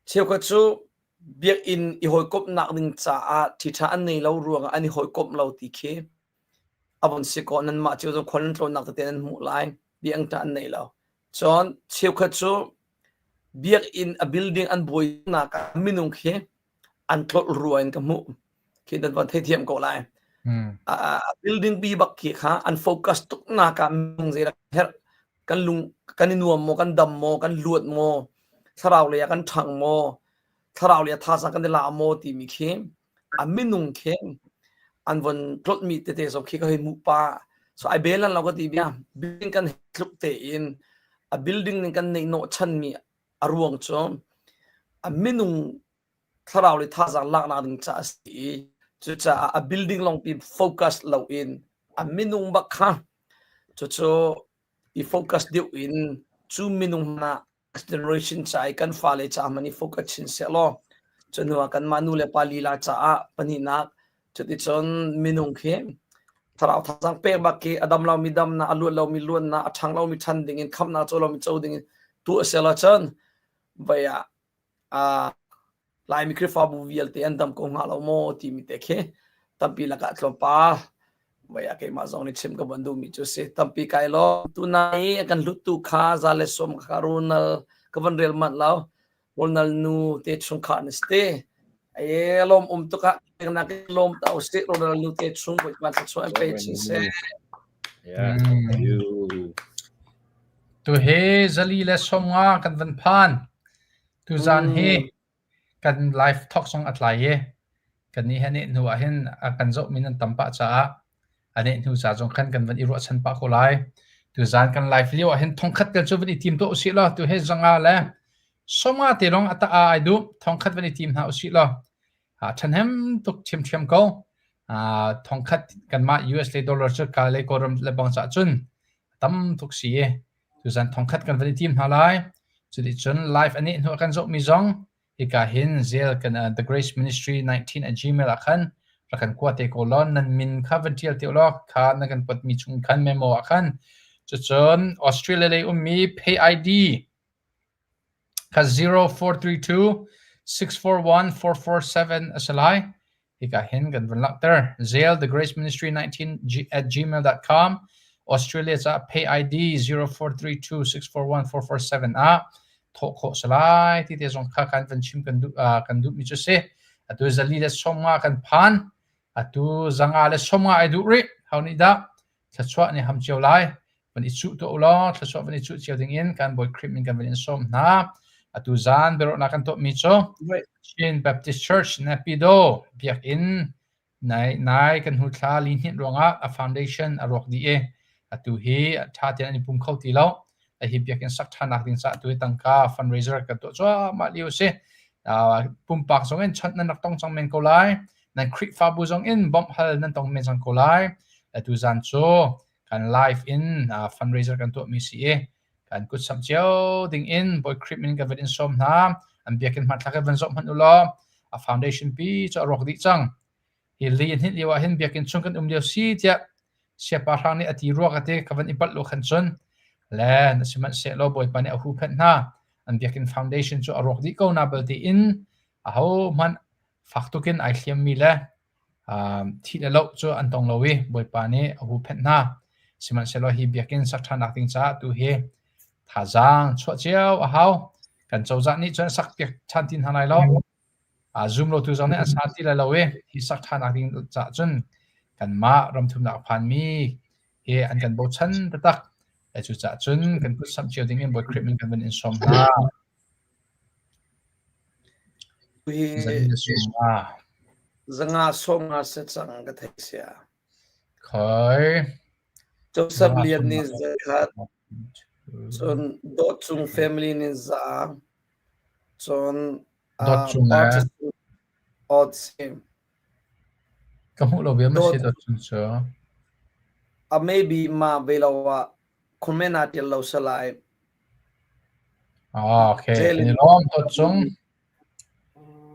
cheukhat cu biakinn i hawikomhnak ding caah ṭhiṭha an nei lo ruangah an i hawikomh lo ti khi a von si kaw nanmah cio zong khual nan tlawnnak tete nan hmuh lai biakinn ṭha an nei lo. Cun cheukhat cu biakinn a building an buainak ah minung khi an tlolh rua in ka hmuh. Khi nan van theithiam ko lai. A building pi bak khi kha an focus tuk nak ah minung zeidah herh kan lung kan i nuam maw kan dam maw kan luat maw thlarau lei ah kan ṭhang maw thlarau lei ah thazaang kan i la maw timi khi a minung khi an von tlolhmi tete zong khi ka hei hmuh pah so ai bel lan lo ka ti bia building kan tluk tein a building ning kan neih hnawh chanmi a ruang cu a minung thlarau le thazaang laknak ding ca a si i cucaah a building lawngpi focus loin a minung bak kha cucu i focus deuh in cu minung hna generation ca i kan fale ca hmanh i focus chin sehlaw cu hnu ah kanmah nu le pa lila caah pahnihnak cuticun minung khi thlarau thazaang pek bak khi a dam lomi damnak a luat lomi luatnak a ṭhang lomi ṭhan ding in khamnak co lomi co ding in tuah sehlaw cun vai ah Laimi Khrihfabu vialte an dam ko hnga lo maw timi te khi tampi lakah tlawmpal voi ah keimah zong nih chim ka van duhmi cu si tampi kai lawm tunai i kan hluttu kha za le som kha Ronald ka van rel manh lo Ronald nu te chungkhar na si te e lawm um tuk ah nak lawm ta usih Ronald nu te chung Bawipa thluachuah in pe chin seh Yeah, thank you. Tu he zali le somnga kan van phan. Tuzaan hi kan live talk zong a tlai i kannih he neh hnu ah hin a kan zohmi nan tam pah caah a neh hnu ca zong khan kan van i ruahchan pah ko lai. Tuzaan kan live lio ah hin thongkhat tel cu van i tim tuah usih law tu he zanga le Sawmnga te lawng a ta ai duh. Thongkhat van i tim hna usih law ṭhahnem tuk ṭhiamṭhiam ko. Thongkhat kanmah US le dollar cu ka le Kawlram le bang cah cun tam tuk si i tuzan thongkhat kan van i tim hna lai. Cuticun live a neh hnu ah kan zohmi zong hika hin zel kan The Grace Ministry 19 at gmail ah khan rak kan kua te ko law nan min kha van ṭial te law kha na kan potmi chung khan memo ah khan cucun Australia lei ummi Pay ID Kha 0432 641 447 a si lai. Hika hin kan vun langhter. Zale The Grace Ministry 19 at gmail.com Australia ca Pay ID 0432 641 447 ah thawh khawh si lai ti te zong kha kan van chim kan duh uh, kan duh mi cu si. Atu zali le sawmnga kan phan. Atu zanga le sawmnga ai duh rih. Hau nih dah thluachuah nih ham cio lai. Van i cuh tuah u law thluachuah van i cuh cio ding in kan Bawi Khrih min kan van in sawm hna. Atu zan biaruahnak kan tuahmi cu Chin Baptist Church Naypyidaw biakinn nai nai kan hnu thla lihninh ruangah a foundation a rawk dih i atu hi ṭha tein an i pum kho ti lo. Hi biakinn sak ṭhannak ding caah atu hi tangka fundraiser kan tuah cuahmah lio a si. Pumpak zong in chawnh nan rak tong cang men ko lai. Nan Khrihfabu zong in bawmh hal nan tong men cang ko lai. Atu zan cu kan live in fundraiser kan tuahmi si i kan kut samh cio ding in Bawi Khrih min kan van in sawm hna. An biakinn hmanthlak hi van zoh hmanh u law a foundation pi cu a rawk dih cang. Hi li hninh lio ah hin biakinn chung kan um lio si tiah siapahrang nih a ti rua ka ti ka van i palh lo khan cun le na sihmanhsehlaw Bawipa nih a huhphenh hna. An biakinn foundation cu a rawk dih ko na bal tiin aho hmanh fak tukin ai hliammi le Thih le loh cu an tong lo i Bawipa nih a huhphenh hna. Sihmanhsehlaw hi biakinn sak ṭhannak ding caah tu hi thazaang chuah cio a hau. Kan cozah nih cun a sakpiak ṭhan ti hna lai lo. Zum lotu zong nih an sa ti lai lo i hi sak ṭhannak ding caah cun kanmah ramthumnak a phanmi hi an kan bochan taktak. Cucaah cun kan kut samh cio ding in Bawi Khrih min kan van in sawm hna. Zanga sawmnga si cang ka theih sia. Khoi. Joseph Lian nih zakhat, cun Dawt Cung family nih za, cun Dawt Cung le Awt sim. Ka hmuh lo bia ma si Dawt Cung cu. A maybe ma ve lo ah comment ah tial lo salai. Ah, okay. Kan i lawm Dawt Cung.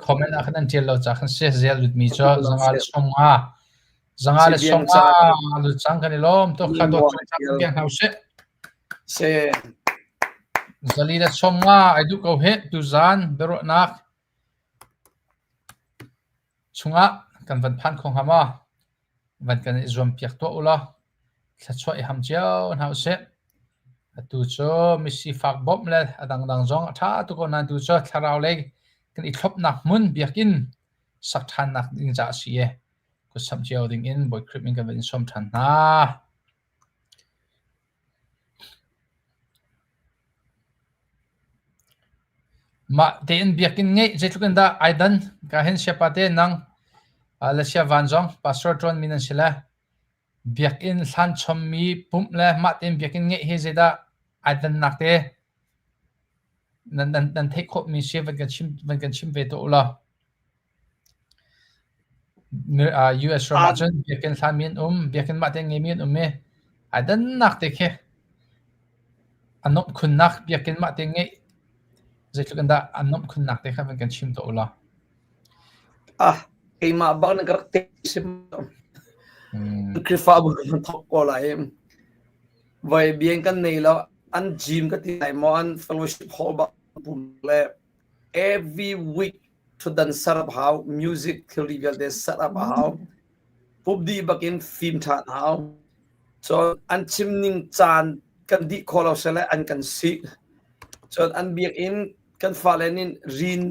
Comment ah khan an ṭial lo ca khan si zel lutmi cu zanga le 50 zanga le 50 lut cang kan i lawm tuk kha dawt cung cang piak hna usih. Se. Zali le 50 ai duh ko hih tuzan biaruahnak chungah kan van phan kho hnga maw? Van kan i zuampiak tuah u law thluachuah i ham cio hna usih. Atu cu misifak bawmh le a dangdang zong a ṭha tuk ko nain tu cu thlarau lei kan i thlopnak hmun biakinn sak ṭhannak ding caah a si i kutsamh cio ding in Bawi Khrih min kan van in sawm ṭhan hna. Mah tein biakinn ngeih zeitluk in dah ai dan? Ka hin siapa te nang le sia van zong pastor ṭuanmi nan si le biakinn hlan chommi pumh le mah tein biakinn ngeih hi zeidah ai dannak te nan nan nan theih khawhmi si van kan chim van kan chim ve tuah u law. US ram ahcun biakinn hlami an um, biakinn mah tein ngeimi an um i ai dannak te khi a nuamh khunnak biakinn mah tein ngeih zeitluk in dah a nuamh khunnak te kha van kan chim tuah u law. Ah, keimah bak na ka rak te sim. Khrihfabu kan thawk ko lai. Voi bian kan nei lo, an gym ka ti lai maw, an fellowship hall bak pum le every week ṭhutdan ser up hau, music thilri vialte ser up a hau. Pup dih bakin fim ṭhan hau. Cun an chim ning caan kan dih khawh lo sele an kan sih. Cun an biakinn kan fale nih rin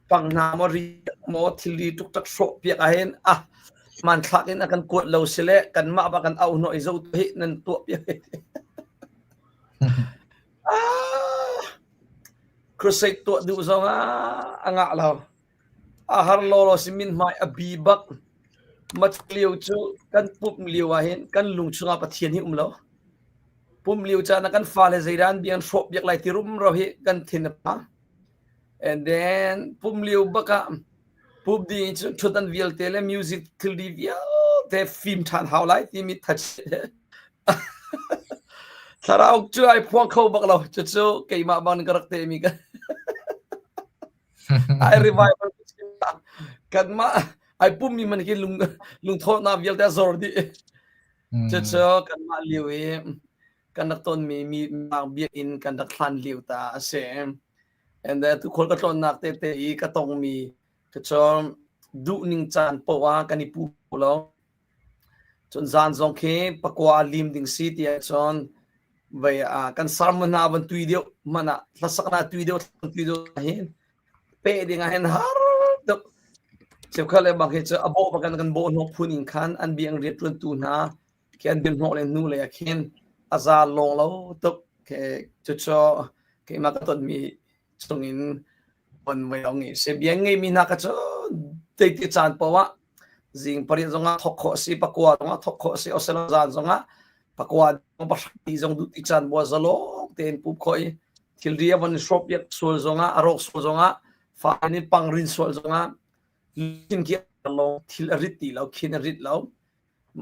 pang hna maw ri maw thilri ṭukṭak hrawh piak ahhin ah hmanthlak in a kan kuat lo sile kanmah ba kan auh hnawh i zo hi nan tuah piak. Ah! Crusade tuah duh zong ah a ngah lo. A har lawlaw si min hmai a bi bak. Mac lio cu kan pumh lio ah hin kan lung chungah Pathian hi um lo. Pumh lio caan ah kan fale zeidah an bia an hrawh piak lai ti rumro hi kan thin a phang. And then pum lio bak ah pum ding cun ṭhutdan vialte le music thilri vialte fim ṭhan hau lai timi thach thlarau cu ai phuang kho bak lo. Cucu keimah bang ka rak temi ka ai revival kanmah ai pummi man khi lung lungthawhnak vialte a zor dih. Cucu kanmah lio i kan rak tonmi mi biakinn kan rak hlan lio ta a si. And then tu khual ka tlawnnak tete i ka tongmi ka cu duhning caan poah ah kan i pu lo. Cun zan zong khi pakua lim ding si ti ahcun vei ah kan sermon hna van tui deuh hmanh ah hlasak na tui deuh tui deuh hin pe ding ah hin har tuk. Cheukhat le bang hi cu a bawh bakan kan bawh hnawh phun in khan an biang rian ṭuantu hna khi an bian hnawh le hnu lei ah khin a za lawng lo tuk. Cucu keimah ka tonmi chungin von voi ong i si. Bia ngeimi hna kha cu zeiti caan paoh ah zing pariat zongah thawk khawh a si, pakua zongah thawk khawh a si, oselo zan zongah pakua pahra zong duh ti caan bua zalong tein pup khawh i thilri a von i hrawp sual zongah a rawk sual zongah fa in pangrin sual zongah thin khi lawng thil a rit ti lo khin a rit lo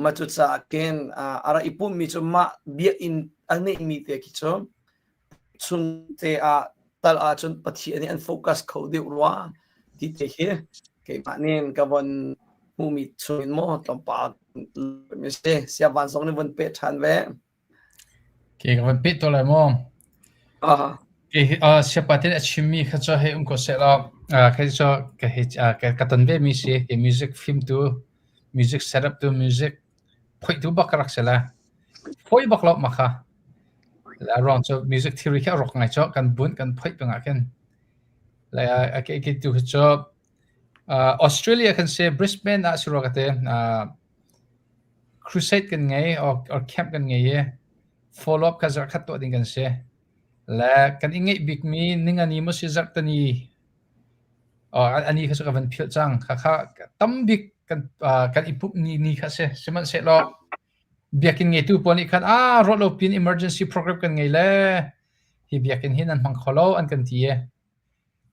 ma cu caah ken a rak i pummi cu mah biakinn a neihmi te khi cu chung te ah tal ahcun Pathian nih an focus kho deuh rua ti te khi keimah nih ka von hmuhmi chungin maw tlawmpal mi si siavan zong nih von peh ṭhan ve. Ke ka van peh to lai maw? Ah. Ke uh, siapa tin a chimmi kha cu hei um ko seh law uh, kei cu ka hei uh, ka, ka ton ve mi si ke music film tu music setup tu music phoih tu bak ka rak si la. Phoi bak lo ma kha. La ruang cu music theory khi a rawk ngai cu kan bunh kan phoih peng ah khin. Le a ke ke tu khi cu uh, Australia kan se Brisbane ah si rua ka te uh, Crusade kan ngei or, or camp kan ngei i follow up kha zarhkhat tuah ding kan si. Le kan i ngeih bikmi ningani maw si zarhtani oh, ani kha cu ka van philh cang. Kha kha tam bik kan uh, kan i pumh ni ni kha si. Sihmanhsehlaw biakinn ngeitu pawl nih khan ah ruah lo pin emergency program kan ngei le hi biakinn hi nan hmang kho lo an kan ti i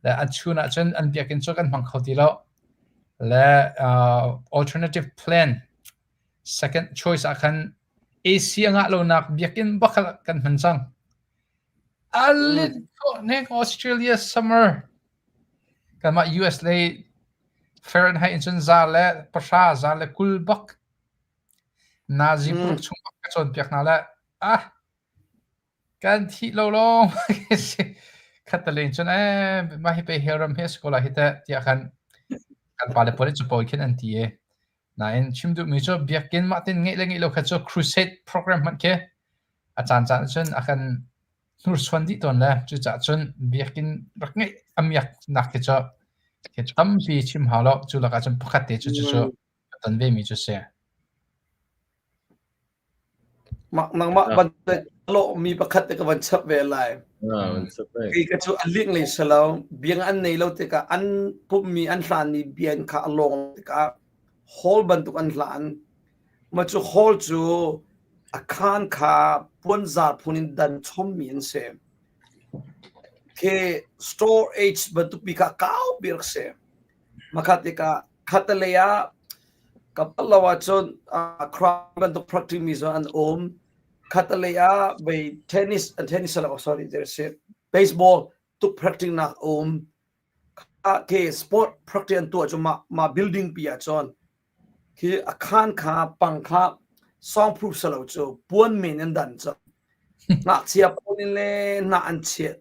le an chun ahcun an biakinn cu kan hmang kho ti lo. Le uh, alternative plan second choice ah khan AC a ngah lonak biakinn bak kan hman cang. A lit khawh nek Australia summer. Kanmah US lei Fahrenheit in cun za le pahra za le 20 bak nazi paruk chung bak ka cawnpiak hna le ah Kan thih lo lawng khattelei cun ee mah hi pei hell ram hi a si ko lai hi teh tiah khan kan pale pawl nih capo khin an ti i nain chim duhmi cu biakinn mah tin ngeih le ngeih lo kha cu crusade program hmanh khi a caan caan cun a kan hnursuan dih tawn le cucaah cun biakinn rak ngeih a miaknak khi cu khi tampi chim hau lo cu lakah cun pakhat te cu cucu ka ton ve mi cu si. Nangmah bantuk lawhmi pakhat te ka van chap ve lai. Kei ka cu a ling lei si lo. Biang an nei lo tikah an pummi an hlanmi bian kha a lawng tikah hall bantuk an hlan. Mah cu hall cu a khaan kha puanzar phun in dan chommi an si. Khi storage bantuk pi kha kau bi rak si. Makhat tikah khatalei ah Ka palh lo ahcun crime bantuk practice mi zong an um. Khatalei ah bei tennis tennis lo sorry there si baseball tuk practice nak a um. Ke sport practice an tuah cu mah mah building pi ah cun khi a khan kha pang kha soundproof salo cu puan men an dan cu. Ngakchia pawl in le hna an chiat.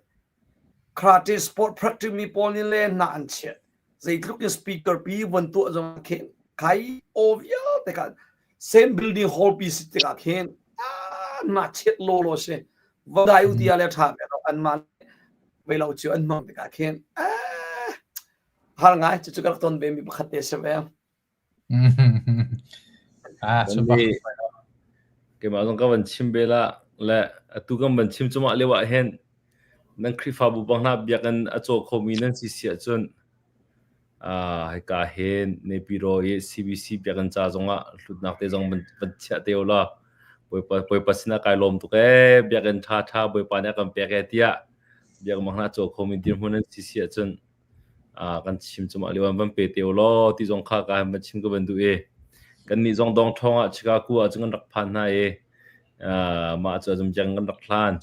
Karate sport practice mi pawl nih le hna an chiat. Zeitluk in speaker pi von tuah zong khin khai aw vialte kha same building hall pi si tikah khin na chiat law law si. Va dai u tia le tha ve lo an mah ve lo cu an hmang tikah khin har ngai cu cu ka rak ton ve mi pakhat te si ve. Ah, super. Keimah zong ka van chim ve la le atu kan van chim cumah lio ah hin nan Khrihfabu bang hna biakinn a caw khomi nan si si ahcun ah hika hin Naypyidaw i CBC biakinn ca zongah hlutnak te zong van van chiah te ulaw Bawipa Bawipa sinah kai lawm tuk ee biakinn ṭha ṭha Bawipa nih a kan pek ee tiah biakinn bang hna a caw khomi dirhmun nan si si ahcun. Kan chim cu mah lio ah van pe te u law ti zong kha ka van chim ka van duh i kannih zong dong ṭhawng ah Chicago ah cun kan rak phan hna i mah cu azum jang kan rak hlan.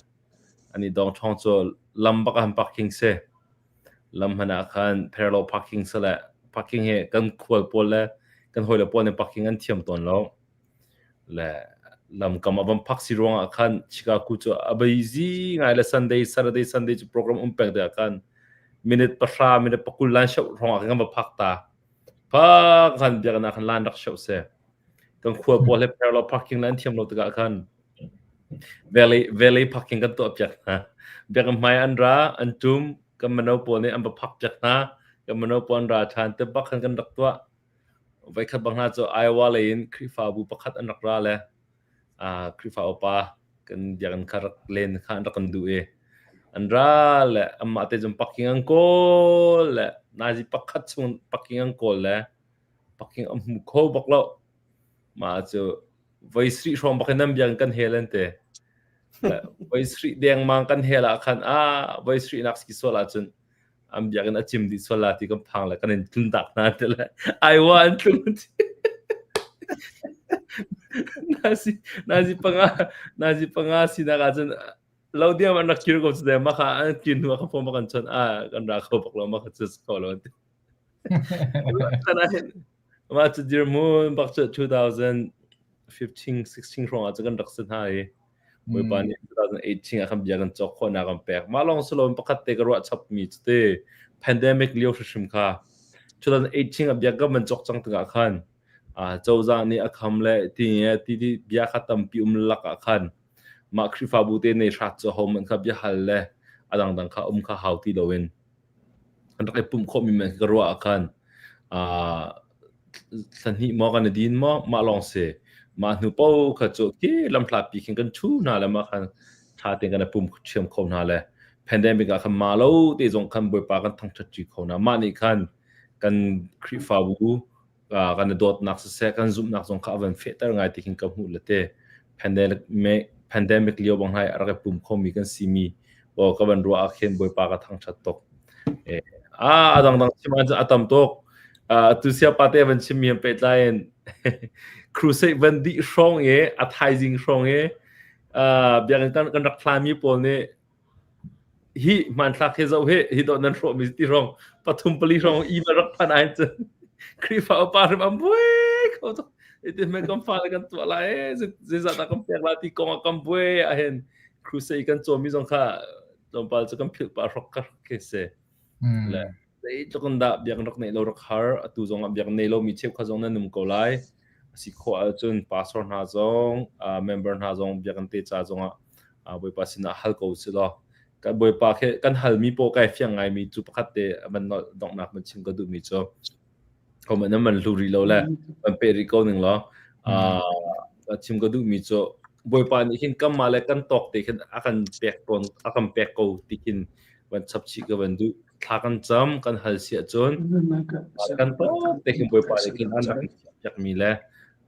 Ani dong ṭhawng cu lam bak ah parking si. Lam hman ah khan parallel parking si le parking hi kan khual pawl le kan hawile pawl nih parking an thiam tawn lo. Le lamkam a van phak si ruangah khan Chicago cu a busy ngai le Sunday, Saturday, Sunday cu program um peng tikah khan minute pahra, minute pakul lan shoh hrawng ah khan kan va phak ta. Phak khan biakinn ah khan lan rak shoh si. Kan khua pawl he parallel parking le an thiam lo tikah khan valley valley parking kan tuah piak hna. Biakinn hmai an ra, an tum, kan mino pawl nih an va phak piak hna. Kan mino pawl an ra ṭhan te bak khan kan rak tuah. Voikhat bang hna cu Iowa lei in Khrihfabu pakhat an rak ra le Khrihfa upa kan biakinn kha rak len kha an rak kan duh i an ra le anmah te cun parking an kawl le nazi pakhat chung parking an kawl le parking an hmu kho bak lo. Mah cu voi sarih hrawng bak in nan biakinn kan hel an ti. Voi sarih dengmang kan hel ah khan ah voi sarih nak si sual ahcun an biakinn a cim dih sual la ti kan phang le kan in tlun tak hna ti le Iowa an tlun nazi nazi panga nazi panga sinak ahcun lo diam an rak kir ko cu ma kha an kir hnu ah kan phone kan chon a kan ra kho bak lo ma kha cu kho lo ti ma cu dirhmun bak cu 2015 16 hrawng ah cu kan rak si hna i Bawipa nih 2018 ah khan bia kan cawk khawhnak kan pek. Mah lawng si loin pakhat te ka ruah chapmi cu te pandemic lio hrimhrim kha 2018 ah bia kan van cawk cang tikah khan cozah nih a kham le ti ti ti bia kha tampi um lak ah khan mah Khrihfabu te nei hrat cu hohmanh kha bia hal le a dangdang kha um kha hau ti loin An rak i pumh khawhmi men ka ruah ah khan thla hnih maw kan i din maw mah lawng si. Mah hnu paoh kha cu khi lamhlatpi khin kan ṭhu hna le mah khan ṭha tein kan i pum ṭhiam kho hna le pandemic ah khan mah lo te zong khan Bawipa kan thangṭhat ṭi kho hna. Mah nih khan kan Khrihfabu kan i dawtnak siseh kan zumhnak zong kha a van fehter ngai ti khin ka hmuh le te pandemic pandemic lio bang hai a rak i pum khomi kan simi o ka van ruah ah khin bawipa ka thangthat tuk eh a dang dang chim an a tam tuk tu sia pa te van chim mi han pehtlai in crusade van di hrawng i a thaizing hrawng i biakinn kan kan rak thlami pawl nih Hi hmanthlak hi zoh hi, hi dawh nan hrawhmi ti hrawng pathum pali hrawng email rak phan ai cun Khrihfa upa hrim an buai kho tuk. Iti me kan fale kan tuah lai e, zeizah dah kan pek lai ti kong ah kan buai ahhin crusade kan cawmi zong kha tlawmpal cu kan philh pah hrok ka khi si. Le zeitluk in dah biakinn rak neih lo rak har, atu zong ah biakinn nei lomi cheukhat zong nan um ko lai. A si khawh ahcun pastor hna zong, member hna zong biakinn te ca zong ah Bawipa sinah hal ko usih law kan Bawipa khi kan halmi paw kai fiang ngaimi cu pakhat te man donghnak man chim ka duhmi cu ko man man hlu rih lo le man pe rih ko ning law chim ka duhmi cu Bawipa nih hin kanmah le kan tawk te khin a kan pek tawn a kan pek ko ti khin van chap chih ka van duh thla kan cam kan hal si ahcun kan tawk te khin Bawipa nih khin an rak piakmi le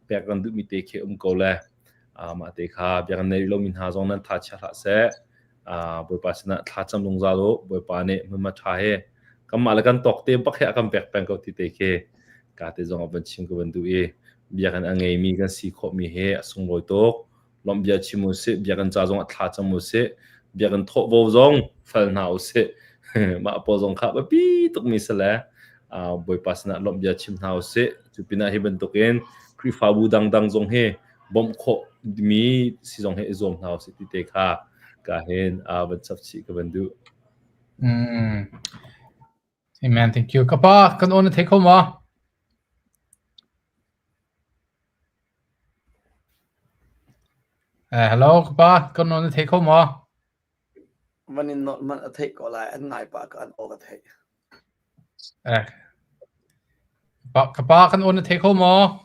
pek kan duhmi te khi um ko le mah te kha biakinn nei lomi hna zong nan tha chia hlah seh. Bawipa sinah thla cam zungzal u. Bawipa nih hmunhma ṭha he kanmah le kan tawk te bak he a kan pek peng ko ti te khi ka te zong a van chim ka van duh i biakinn a ngeimi kan si khawhmi hi a sunglawi tuk. Lawmh bia chim u sih, biakinn ca zong ah thla cam u sih, biakinn thawhvo zong fal hna u sih. Mah pawl zong kha biapi tukmi si le Bawipa sinah lawmh bia chim hna u sih. Cu pinah hi bantukin Khrihfabu dangdang zong hi bawmh khawh mi si zong hi i zuam hna usih ti te kha ka hin van chap chih ka van duh. Mm. Amen. Thank you. Kapa, kan on thei kho ma? Eh, hello, kapa, kan on thei kho ma? Van in not man a theih ko lai an ngai pa ka an aw ka theih. Eh. Pa ka pa kan on na thei kho maw?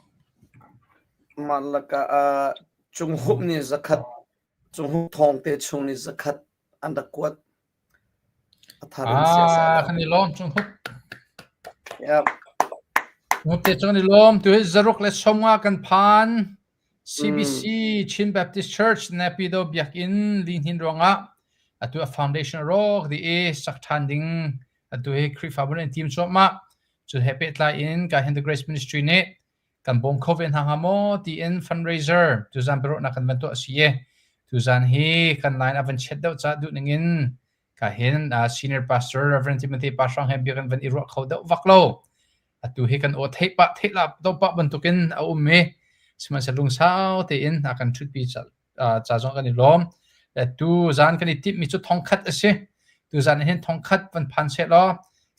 Mah laka ah Cunghup nih zakhat Cunghup thawng te chung nih zakhat an rak kuat. A thar in siasa. Ah, kan i lawm Cunghup. Yep. Cunghup te chung kan i lawm. Tu hi zaruk le sawmnga kan phan. CBC Chin Baptist Church Naypyidaw Biakinn lihnin ruangah atu a foundation a rawk dih i sak ṭhan ding. Atu hi Khrihfabu nih an tim cuahmah. Cu he pehtlai in ka hin The Grace Ministry nih kan bawm kho ve hna hnga maw tiin fundraiser tuzan biaruahnak kan van tuah a si i tuzan hi kan line a van chiat deuh caah duh ning in ka hin senior pastor Reverend Timothy Pahrang he bia kan van i ruah kho deuh vak lo. Atu hi kan aw theih pah theih la do pah bantukin a um i sihmanhsehlaw lungsau tein a kan ṭhutpi ca zong kan i lawm. Tu zan kan i timhmi cu thongkhat a si. Tu zan hin thongkhat van phan seh law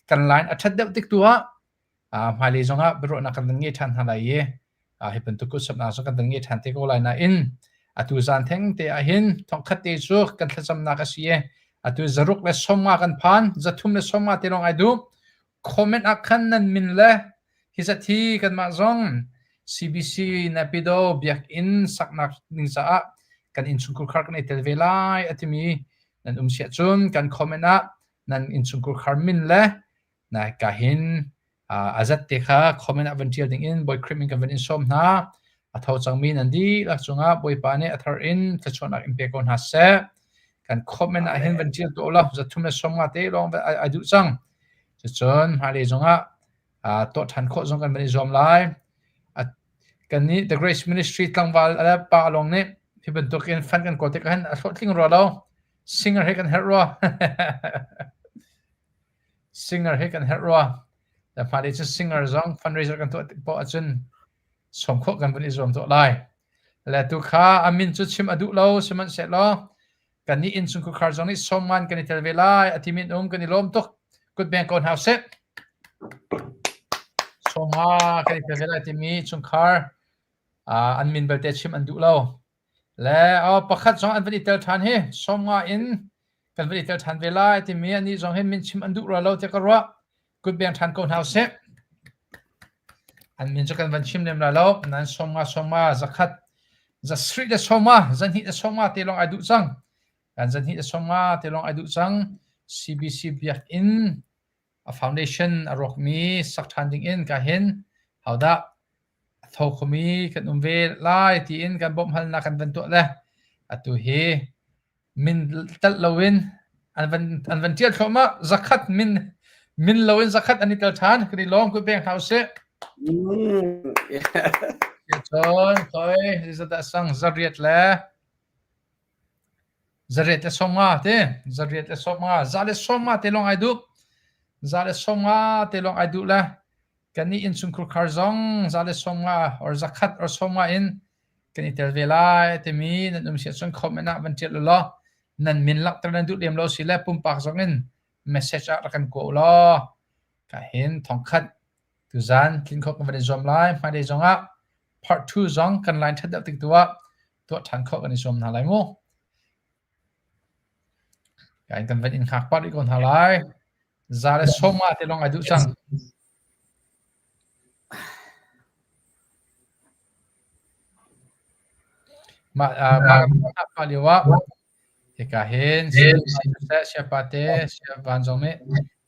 kan line a ṭhat deuh tik tu ah hmailei zongah biaruahnak kan van ngei ṭhan hna lai i hi bantuk kutsapnak zong kan van ngei ṭhan te ko lai nain atu zan theng te ah hin thongkhat te cu kan thlacamnak a si i atu zaruk le sawmnga kan phan zathum le sawmnga te lawng ai duh. Comment ah khan nan min le hi zat hi kanmah zong CBC Naypyidaw biakinn saknak ding caah kan innchungkhar kan i tel ve lai a timi nan um siah cun kan comment ah nan innchungkhar min le na ka hin a zat te kha comment ah van ṭial ding in Bawi Khrih min kan van in sawm hna. A tho cangmi nan dihlak cungah Bawipa nih a thar in thluachuahnak in pe ko hna seh. Kan comment ah hin van ṭial tuah ulaw zathum le sawmnga te lawng ai duh cang. Cucun hmailei zongah tuah ṭhan khawh zong kan van i zuam lai. Kannih The Grace Ministry tlangval le pa lawng nih hi bantukin fund kan kawl tikah hin a hlawhtling rua lo. Singer he kan herh rua. Singer he kan herh rua. Hmailei cu singer zong fundraiser kan tuah tik poah ahcun sawm khawh kan vun i zuam tuah lai. Le tu kha a min cu chim a duh lo sihmanhsehlaw kannih innchungkhar zong nih sawmngan kan i tel ve lai a timi an um kan i lawm tuk. Kutbeng ko hna usih. Sawmnga kan i tel ve lai timi chungkhar an min belte chim an duh lo. Le pakhat zong an van i tel ṭhan hi sawmnga in kan van i tel ṭhan ve lai timi anih zong hi min chim an duh rua lo tiah ka ruah. Kutbeng ṭhan ko hna usih. An min cu kan van chim lem lai lo. Nan 50 sawmnga zakhat zasarih le 50 zahnih le 50 te lawng ai duh cang. Kan zahnih le 50 te lawng ai duh cang. CBC Biakinn a foundation a rawkmi sak ṭhan ding in ka hin hodah a tho khomi kan um ve lai tiin kan bawmhhalnak kan van tuah le atu hi min telh loin an van an van ṭial thluahmah zakhat min min loin zakhat an i tel ṭhan kan i lawm kut peng hna usih. Cun khoi zeizat sang zariat le zariat le 50 te zariat le 50 za le 50 te lawng ai duh za le 50 te lawng ai duh le kannih innchungkhar khar zong za le 50 or zakhat or 50 in kan i tel ve lai timi nan um si ahcun comment ah van ṭial ulaw nan min langhter nan duh lem lo si le pumpak zong in message ah rak kan kua ulaw ka hin thongkhat tuzan tlin khawh kan van i zuam lai hmailei zong ah part 2 zong kan line ṭhat deuh tik tu ah tuah ṭhan khawh kan i zuam hna lai mu. Kan kan van in hngak pah rih ko hna lai. Za le sawma te lawng ai duh cang. Mah mah pa lio ah hika hin siapa te sia van zong nih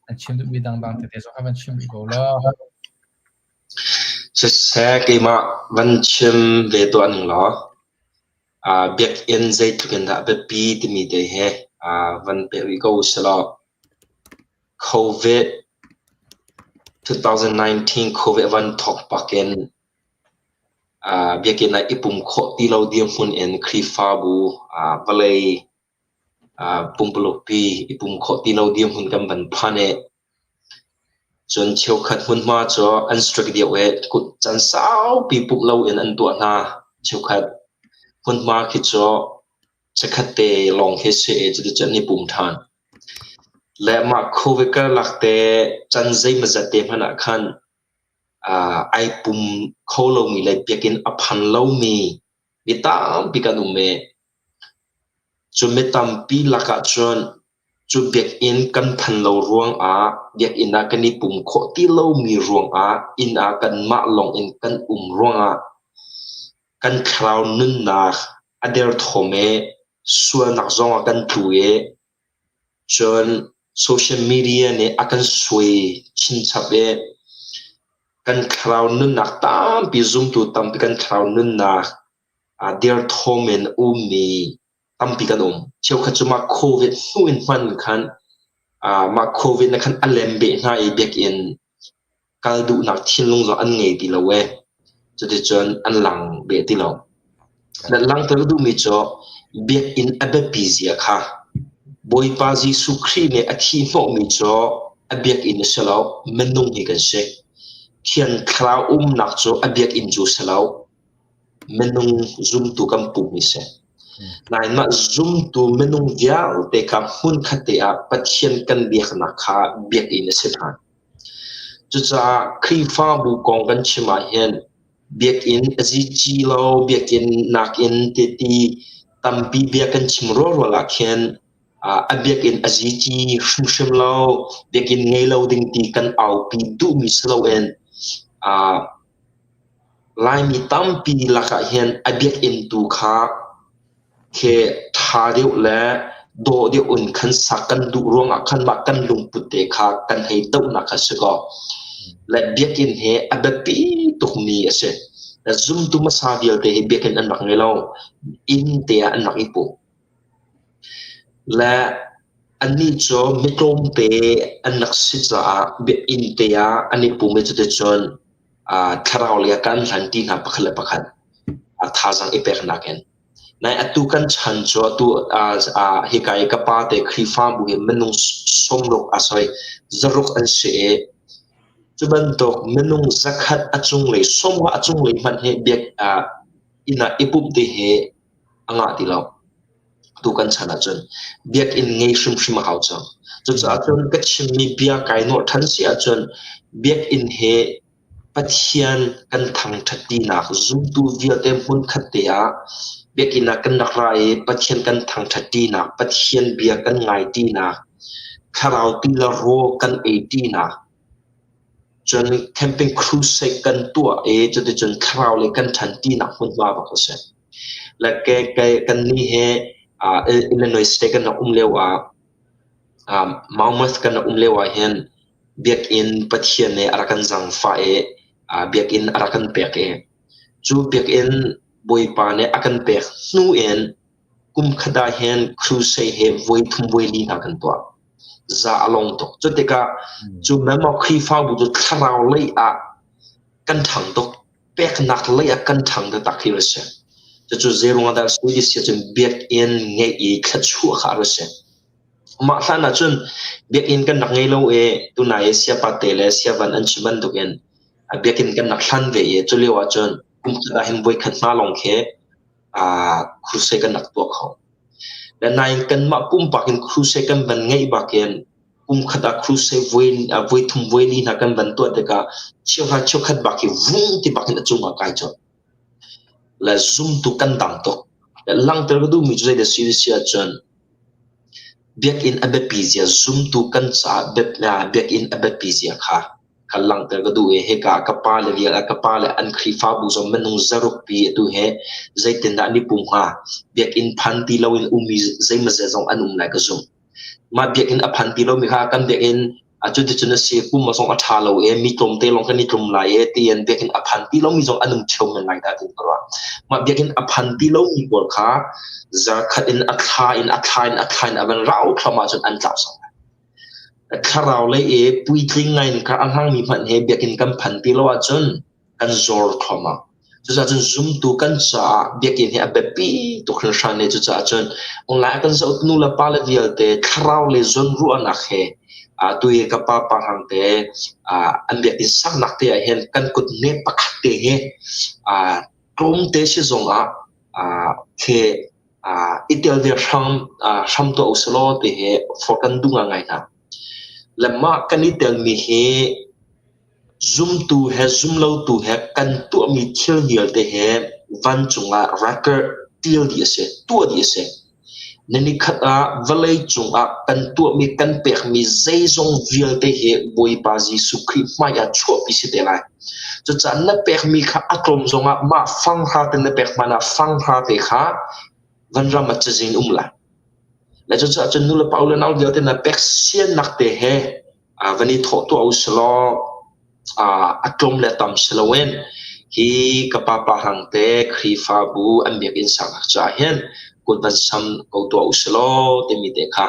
an chim duhmi dangdang tete zong kha van chim rih ko law. Siseh keimah van chim ve tuah ning law biakinn zeitluk in dah a biapi timi te he van peh rih ko usih law. Covid 2019 Covid van thawk bak in biakinn ah i pum khawh ti lo dirhmun in Khrihfabu vawlei pumpuluk pi i pum khawh ti lo dirhmun kan van phan i Cun cheukhat hmunhma cu an strict deuh i can saupi pumh loin an tuah hna. Cheukhat hmunhma khi cu chikkhat te lawng khi si i cuticun an i pum ṭhan. Le mah COVID karlak te can zeimawzat te hmanh ah khan ai pum kho lomi le biakinn a phan lomi mi tampi kan um i cu mi tampi lakah cun Cu biakinn kan phan lo ruangah biakinn ah kan i pum khawh ti lomi ruangah inn ah kanmah lawngin kan um ruangah kan thlarau nunnak a derthawm i sualnak zongah kan tlu i cun social media nih a kan suai chinchap i kan thlarau nunnak tampi zumtu tampi kan thlarau nunnak a derthawm in ummi tampi kan um. Cheukhat cu mah COVID hnu in hman khan Mah COVID na khan a lem beh hna i biakinn kal duhnak thinlung zong an ngei ti lo ee. Cuticun an lang beh ti lo. Na langhter duhmi cu biakinn a biapi zia kha Bawipa Jesuh Khrih nih a thih hnawhmi cu a biakinn a si lo, minung hi kan si. Thiang Thlarau umnak cu a biakinn cu a si lo, minung zumtu kan pum hi si. Nain mah zumtu minung vialte kha hmunkhat te ah Pathian kan biaknak kha biakinn a si ṭhan. Cucaah Khrihfabu kong kan chim ahhin biakinn a zici lo, biakinn nakin titi tampi bia kan chim rualrual ah khin a biakinn a zici hrimhrim lo, biakinn ngei lo ding ti kan aupi duhmi si loin Laimi tampi lakah hin a biakinn tu kha Khi ṭha deuh le dawh deuh in khan sak kan duh ruangah khan mah kan lungput te kha kan hei dohnak kha si kaw le biakinn hi a biapi tukmi a si. Zumtu hmasa vialte hi biakinn an rak ngei lo. Inn te ah an rak i pum. Le annih cu mi tlawmte an rak si caah inn te ah an i pum i cuticun thlarau lei ah kan hlanṭi hna pakhat le pakhat thazaang i peknak in. Nai atu kan chan cu atu hika i ka pa te Khrihfabu hi minung sawmruk sorry zaruk an si i cu bantuk minung zakhat a cunglei sawmnga a cunglei hmanh hi biak inn ah i pumh ti hi a ngah ti lo. Atu kan chan ahcun biakinn ngei hrimhrim a hau cang. Cucaah cun ka chimmi bia kai nawh ṭhan si ahcun biakinn he Pathian kan thangṭhat tinak zumtu vialte hmunkhat te ah biakinn ah kan rak ra i Pathian kan thangṭhat ṭinak, Pathian bia kan ngai ṭinak, thlarau ti le rawl kan ei ṭinak, cun camping crusade kan tuah i cuticun thlarau lei kan ṭhan ṭinak hmunhma bak a si. Le ke kannih he Illinois State kan rak um lio ah Monmouth kan rak um lio ah hin biakinn Pathian nih a rak kan zaangfah i biakinn a rak kan pek i cu biakinn Bawipa nih a kan pek hnu in kum khat ah hin crusade he voi thum voi li hna kan tuah. Za a long tuk. Cu tikah cu memo Khrihfabu cu thlarau lei ah kan ṭhang tuk. Peknak lei ah kan ṭhang taktak hi a si. Cucu zeiruang ah dah a si ti si ahcun biakinn ngeih i thluachuah kha a si. Mah hlan ahcun biakinn kan rak ngei lo i tunai i siapate le siavan an chim bantukin biakinn kan rak hlan ve i culio ahcun kum khat ah hin voikhat hna lawng khi crusade kan rak tuah kho. Le nain kanmah pumpak in crusade kan van ngeih bakin kum khat ah crusade voi voi thum voi li hna kan van tuah tikah cheuhra cheukhat bak hi vung ti bakin a cungah kai colh. Le zumtu kan dang tuk. Le langhter ka duhmi cu zeidah si si ahcun Biakinn a biapi zia zumtu kan caah biakinn a biapi zia kha kan langhter ka duh i hika ka pale vial ka pale an Khrihfabu zong minung zarukpi atu he zeitindah an i pum hnga? Biakinn phan ti loin ummi zeimawzat zong an um lai ka zumh. Mah biakinn a phan ti lomi kha kan biakinn cuticun a si pum zong a ṭha lo i mi tlawmte lawng kan i tlum lai i tiin biakinn a phan ti lomi zong an um ṭheo men lai dah tiin ka ruah. Mah biakinn a phan ti lomi pawl kha zarkhat in a thla in a thla in a thla in a van rau thluahmah ahcun an tlau cang lai. Thlarau lei i puitling ngai in kha a hmangmi hmanh he biakinn kan phan ti lo ahcun kan zor thluahmah. Cucaah cun zumtu kan caah biakinn hi a biapi tuk hringhran i cucaah cun online a kan zoh nu le pa le vialte thlarau le zawnruahnak he tu hi ka pa pa hrang te an biakinn saknak te ah hin kan kut ne pakhat te hi tlawmte si zong ah khi i tel ve hram hram tuah usih law ti hi for kan duh ngai hna. Le mah kan i telmi hi Zumtu he zumlotu he kan tuahmi thil vialte he vancung ah record ṭial dih a si, tuah dih a si. Na nikhat ah vawlei cungah kan tuahmi kan pekmi zeizong vialte hi Bawipa Jesuh Khrih hmai ah chuahpi si te lai. Cucaah na pekmi kha a tlawm zongah mah fanghra te na pek hmanh ah fanghra te kha vanram ah cazin um lai. Le cucaah cun nu le pa u le nau vialte na pek siannak te he van i thawh tuah u silaw a tlawm le tam si loin hi ka pa pa hrang te Khrihfabu an biakinn saknak caah hin kut van sam ko tuah u silaw timi te kha.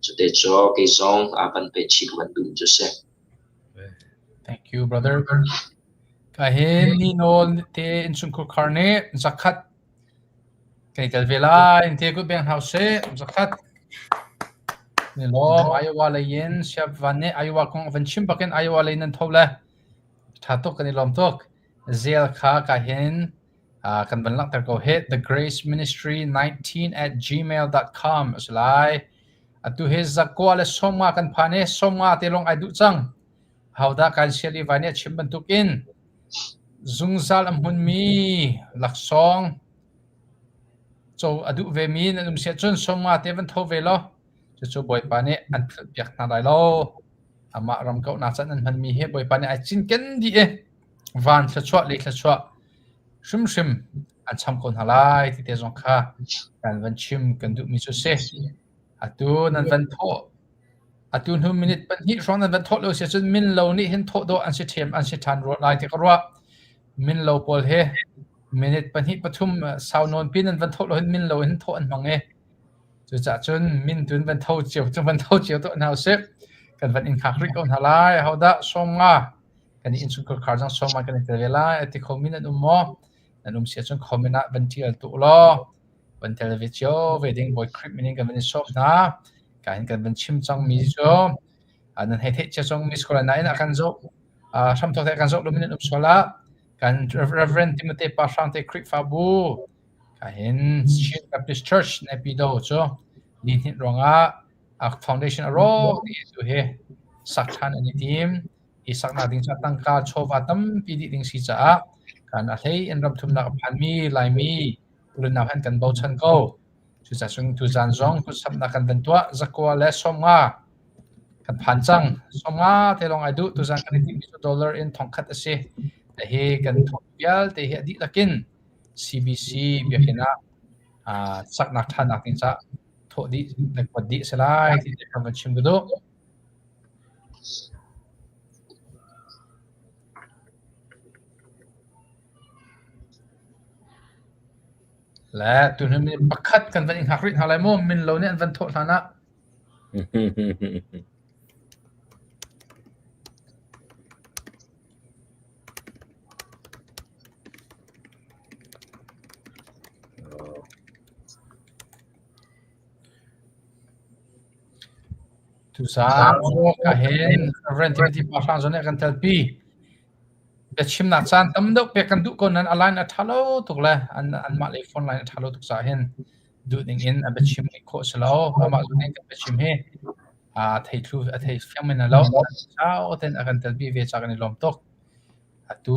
Cute cu kei zong a van pe chih ka van duh cu si. Thank you, brother. Ka hin ni nawl te innchungkhar khar nih zakhat kan i tel ve lai. Te kut beng hau seh zakhat. Ni lawm Iowa lei in siap van nih Iowa kong van chim bakin Iowa lei nan tho le tha tuk kan i lawm tuk. Zel kha ka hin kan van langhter ko hih. The Grace Ministry 19 at gmail.com a si lai. Atu hi zakua le sawmnga kan phan i sawmnga te lawng ai duh cang. Hodah kan sial i vai nih a chim bantukin zungzal a hmunmi laksawng co a duh vemi nan um siah cun sawmnga te van tho ve law cucu Bawipa nih an philhpiak hna lai lo. Amah ram kauhnak can an hmanmi hi Bawipa nih ai cinken dih i van thluachuah le thluachuah hrimhrim an cham ko hna lai ti te zong kha kan van chim kan duhmi cu si. Atu nan van thawh atu hnu minute pahnih hrawng nan van thawh lo si cun min lo nih hin thawh dawh an si ṭhiam an si ṭhan rua lai ti ka ruah. Min lo pawl hi minute pahnih pathum sau nawn pi nan van thawh lo hin min lo hin thawh an hmang i cucaah cun min tun van tho cio cu van tho cio tuah hna usih. Kan van in hngak rih ko hna lai. Ahodah sawm nga kan i innchungkhar khar zong sawm ah kan i tel ve lai a ti khomi nan um maw? Nan um si ahcun comment ah van ṭial tuah ulaw van tel ve cio ve ding Bawi Khrih min in kan van i sawm hna. Ka hin kan van chim cangmi cu nan hei theih cia cangmi si ko lai nain a kan zoh hramthawk te a kan zoh lomi nan um sual ah kan Reverend Timothy Pa Hrang te Khrihfabu ka hin Chin Baptist Church Naypyidaw cu lihninh ruangah a foundation a rawk ti tu hi sak ṭhan an i tim. Hi saknak ding caah tangka chawva tampi dih ding si caah kan a hlei in ram thumnak a phanmi Laimi ulunau han kan bochan ko. Cucaah cun tuzaan zong kutsamnak kan van tuah zakua le 50 kan phan cang. 50 te lawng ai duh tuzaan kan i timhmi cu dollar in 1000 a si. Hi kan thawk vialte hi a dihlak in CBC biakinn ah saknak ṭhanak ding caah thawh dih le kuat dih a si lai ti kan van chim ka duh. Le tuhnu mi pakhat kan van i hngak rih hna lai maw? Min lo nih an van thawh hlan ah. Tuzaan ka hin Reverend Timothy Pa Hrang zong nih a kan telpi. Biachimnak caan tam deuh pek kan duh ko nain a line a ṭha lo tuk le an anmah lei phone line a ṭha lo tuk caah hin duh ning in a biachim rih khawh si lo. Amah zong nih kan biachim hi a thei thlu a thei fiang men lo. Sau tein a kan telpi ve ca kan i lawm tuk. Atu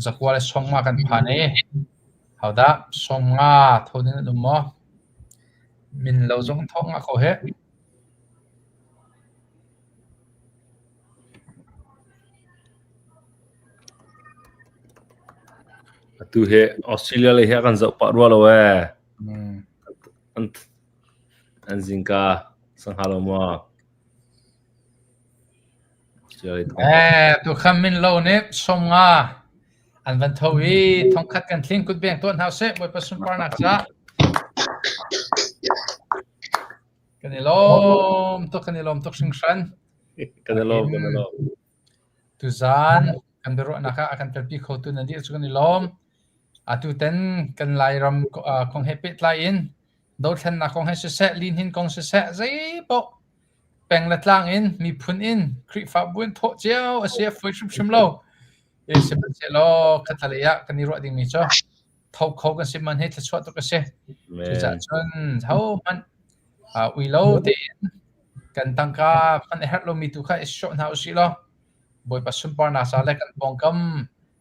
zakua le sawmnga kan phan i hodah 50 tho ding an um maw? Min lo zong thawk ngah ko hih. Atu hi Australia lei hi a kan zoh pah rua lo ee. An, an zingka sang hnga lo maw? Eh, tu kham min lo nih 50 an van tho i 1000 kan tling kut beng tuah hna seh Bawipa sunparnak ca. Kan i lawm tuk kan i lawm tuk hringhran. Kan i lawm kan i lawm. Tuzaan kan biaruahnak ah a kan telpi khotu nan dih cu kan i lawm. Atu ten kan Lairam kong he pehtlai in dothlennak kong he siseh, lihnin kong siseh, zeipaoh peng le tlang in miphun in Khrihfabu in thawh cio a si a fawi hrimhrim lo. Sihmanhsehlaw khattalei ah kan i ruah dingmi cu tho kho kan si man hi thluachuah tuk a si. Cucaah cun hohmanh ui lo tein kan tangka hman a herh lomi tu kha i sawh hna usih law Bawipa sunparnak ca le kan pawngkam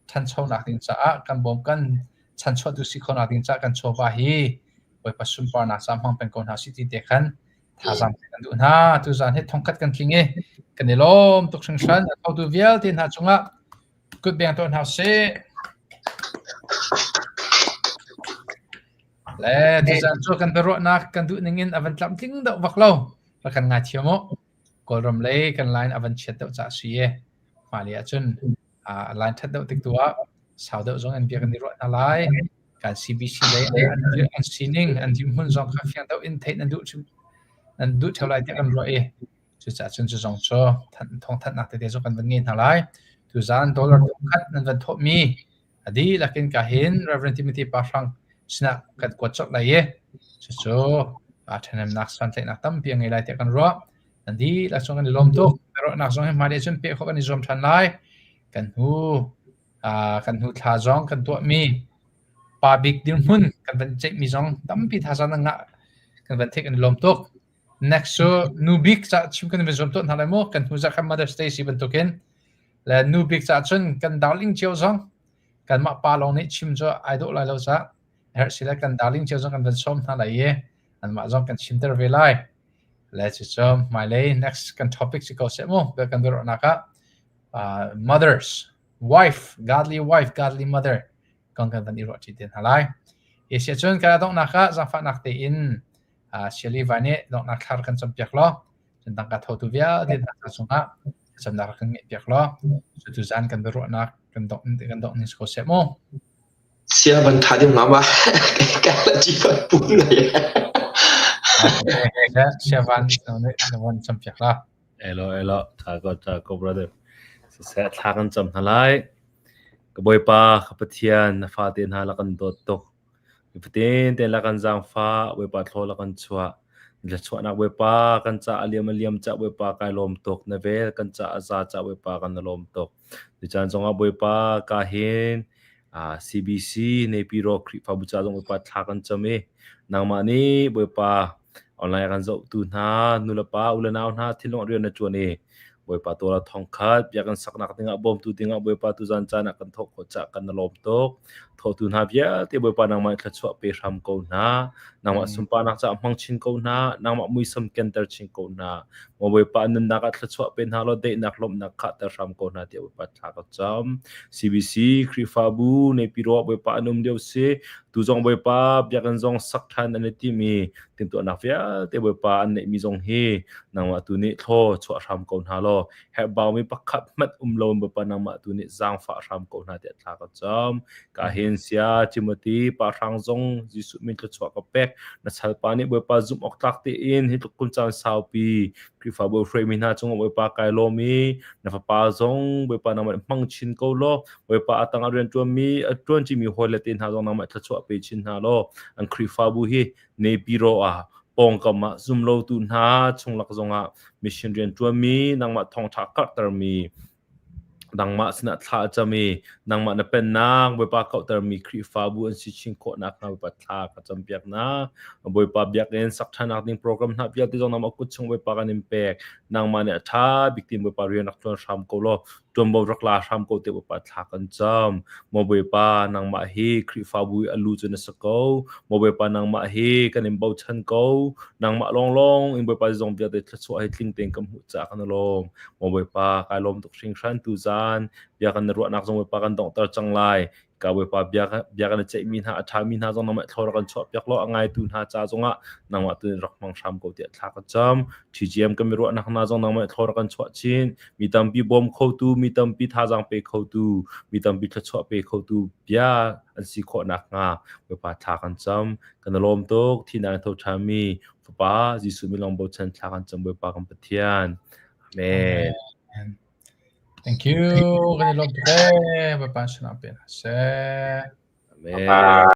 ṭhanchonak ding caah kan bawm kan chanchuahtu si khonak ding caah kan chawva hi Bawipa sunparnak ca hmang peng ko hna sih ti te khan thazaang pek kan duh hna. Tuzaan hi 1000 kan tling i kan i lawm tuk hringhran. A thotu vialte hna cungah kut beng tuah hna usih. Le tuzaan cu kan biaruahnak kan duh ning in a van tlamtling deuh vak lo. Rak kan ngaithiam u. Kawlram lei kan line a van chiat deuh caah si i hmailei ahcun a line ṭhat deuh tik tu ah sau deuh zong in bia kan i ruah hna lai. Kan CBC lei an sining, an dirhmun zong kha fiang deuh in theih nan duh. Nan duh ṭheo lai tiah kan ruah i cucaah cun cu zong cu thawngthanhnak tete zong kan van ngei hna lai. Tuzaan dollar thongkhat nan van thawhmi a dihlak in ka hin Reverend Timothy Pa Hrang sinah kan kuat colh lai i cucu ṭhahnemnak santlaihnak tampi a ngei lai tiah kan ruah. Nan dihlak cung kan i lawm tuk. Ruahnak zong hi hmailei cun peh khawh kan i zuam ṭhan lai. Kan hnu kan hnu thla zong kan tuahmi pa bik dirhmun kan van ceihmi zong tampi thazaang nan ngah kan van theih kan i lawm tuk. Next cu nu bik ca chim kan van zuam tuah hna lai mu. Kan hnu zarh khan Mother's Day si bantukin le nu bik ca cun kan darling cio zong kanmah pa lawng nih chim cu ai dawh lai lo ca herh si le kan darling cio zong kan van sawm hna lai i anmah zong kan chimter ve lai. Le cucu hmailei next kan topic si ko seh mu. Kan biaruahnak ah mothers, wife, godly wife, godly mother kong kan van i ruah ṭi te hna lai. Hi si ahcun kan donghnak ah zaangfahnak tein Shirley Vai nih donghnak thlar kan campiak law cun tangka thotu vialte hna cungah thlacamnak rak kan ngeihpiak law cutu zan kan biaruahnak kan dongh kan dongh ning si ko seh mu. Sia van tha ding ma ma ka la chi van pun lai. Sia van na van campiak la. Elo elo tha ko tha ko brother. Siseh thla kan cam hna lai. Ka Bawipa ka Pathian na fate hna la kan dawt tuk. Nifatin tein la kan zaangfah Bawipa thlaw la kan chuah. Na chuahnak Bawipa kan ca a liam a liam ca Bawipa kai lawm tuk. Na vel kan ca a za ca Bawipa kan na lawm tuk. Tucaan zongah Bawipa ka hin CBC Naypyidaw Khrihfabu ca zong Bawipa thla kan cam i nangmah nih Bawipa online kan zohtu hna nulepa u le nau hna thinlung rian na ṭuan i Bawipa tual ah thongkhat bia kan saknak dingah bawmtu dingah Bawipa tuzan caan ah kan thawh khawh cah kan na lawm tuk. Thawhtu hna vialte Bawipa nangmah thluachuah pe hram ko hna. Nangmah sunparnak caah hmang chin ko hna. Nangmah muisam kenter chin ko hna. Maw Bawipa nunnak ah thluachuah pe hna law daihnak lawmhnak khahter hram ko hna tiah Bawipa thla ka cam. CBC Khrihfabu Naypyidaw Bawipa an um lio si. Tu zong Bawipa biakinn zong sak ṭhan an i tim i timhtuahnak vialte Bawipa an neihmi zong hi nangmah tu nih thlaw chuah hram ko hna law herhbaumi pakhat hmanh um lo in Bawipa nangmah tu nih zaangfah hram ko hna tiah thla ka cam. Ka hin sia Timothy pa hrang zong Jesuh min thluachuah ka pek. Na salpa nih Bawipa zumh awk tlak tein hi tluk kun caan saupi Khrihfabu hruaimi hna cungah Bawipa kai lawm i na fapa zong Bawipa nangmah nih hmang chin ko law Bawipa a tangah rian ṭuanmi a ṭuanṭimi hawile te hna zong nangmah thluachuah pe chin hna law an Khrihfabu hi Naypyidaw ah pawngkam ah zumlotu hna chunglak zongah mission rian ṭuanmi nangmah thawngṭha karhtermi nangmah sinah thla a cam i nangmah na pennak Bawipa kauhtermi Khrihfabu an si chin khawh nakhnga Bawipa thla ka campiak hna. Bawipa biakinn sak ṭhannak ding program hna vialte zong nangmah kut chung Bawipa kan in pek. Nangmah nih a ṭha bik tiin Bawipa rian rak ṭuan hram ko law ṭuanvo rak la hram ko tiah Bawipa thla kan cam. Maw Bawipa nangmah hi Khrihfabu i a lu cu na si ko. Maw Bawipa nangmah hi kan in bochan ko. Nangmah lawnglawng in Bawipa zong vialte thluachuah hi tling tein kan hmuh caah kan i lawm. Maw Bawipa kai lawm tuk hringhran tuzaan bia kan na ruahnak zong Bawipa kan donghter cang lai. Ka Bawipa bia bia kan i ceihmi hna a ṭhami hna zong nangmah thlawr kan chuahpiak law a ngaitu hna ca zongah nangmah tu in rak hmang hram ko tiah thla ka cam. TGM kan miruahnak hna zong nangmah thlawr kan chuah chin. Mi tampi bawm khotu, mi tampi thazaang pe khotu, mi tampi thluachuah pe khotu bia an si khawh nakhnga Bawipa thla kan cam. Kan i lawm tuk. Thihnak in tho ṭhanmi Fapa Jesuh min lawng bochan thla kan cam Bawipa kan Pathian. Amen. Amen. Thank you. Kan i lawm tuk ee. Bawipa sinah pe hna seh. Amen.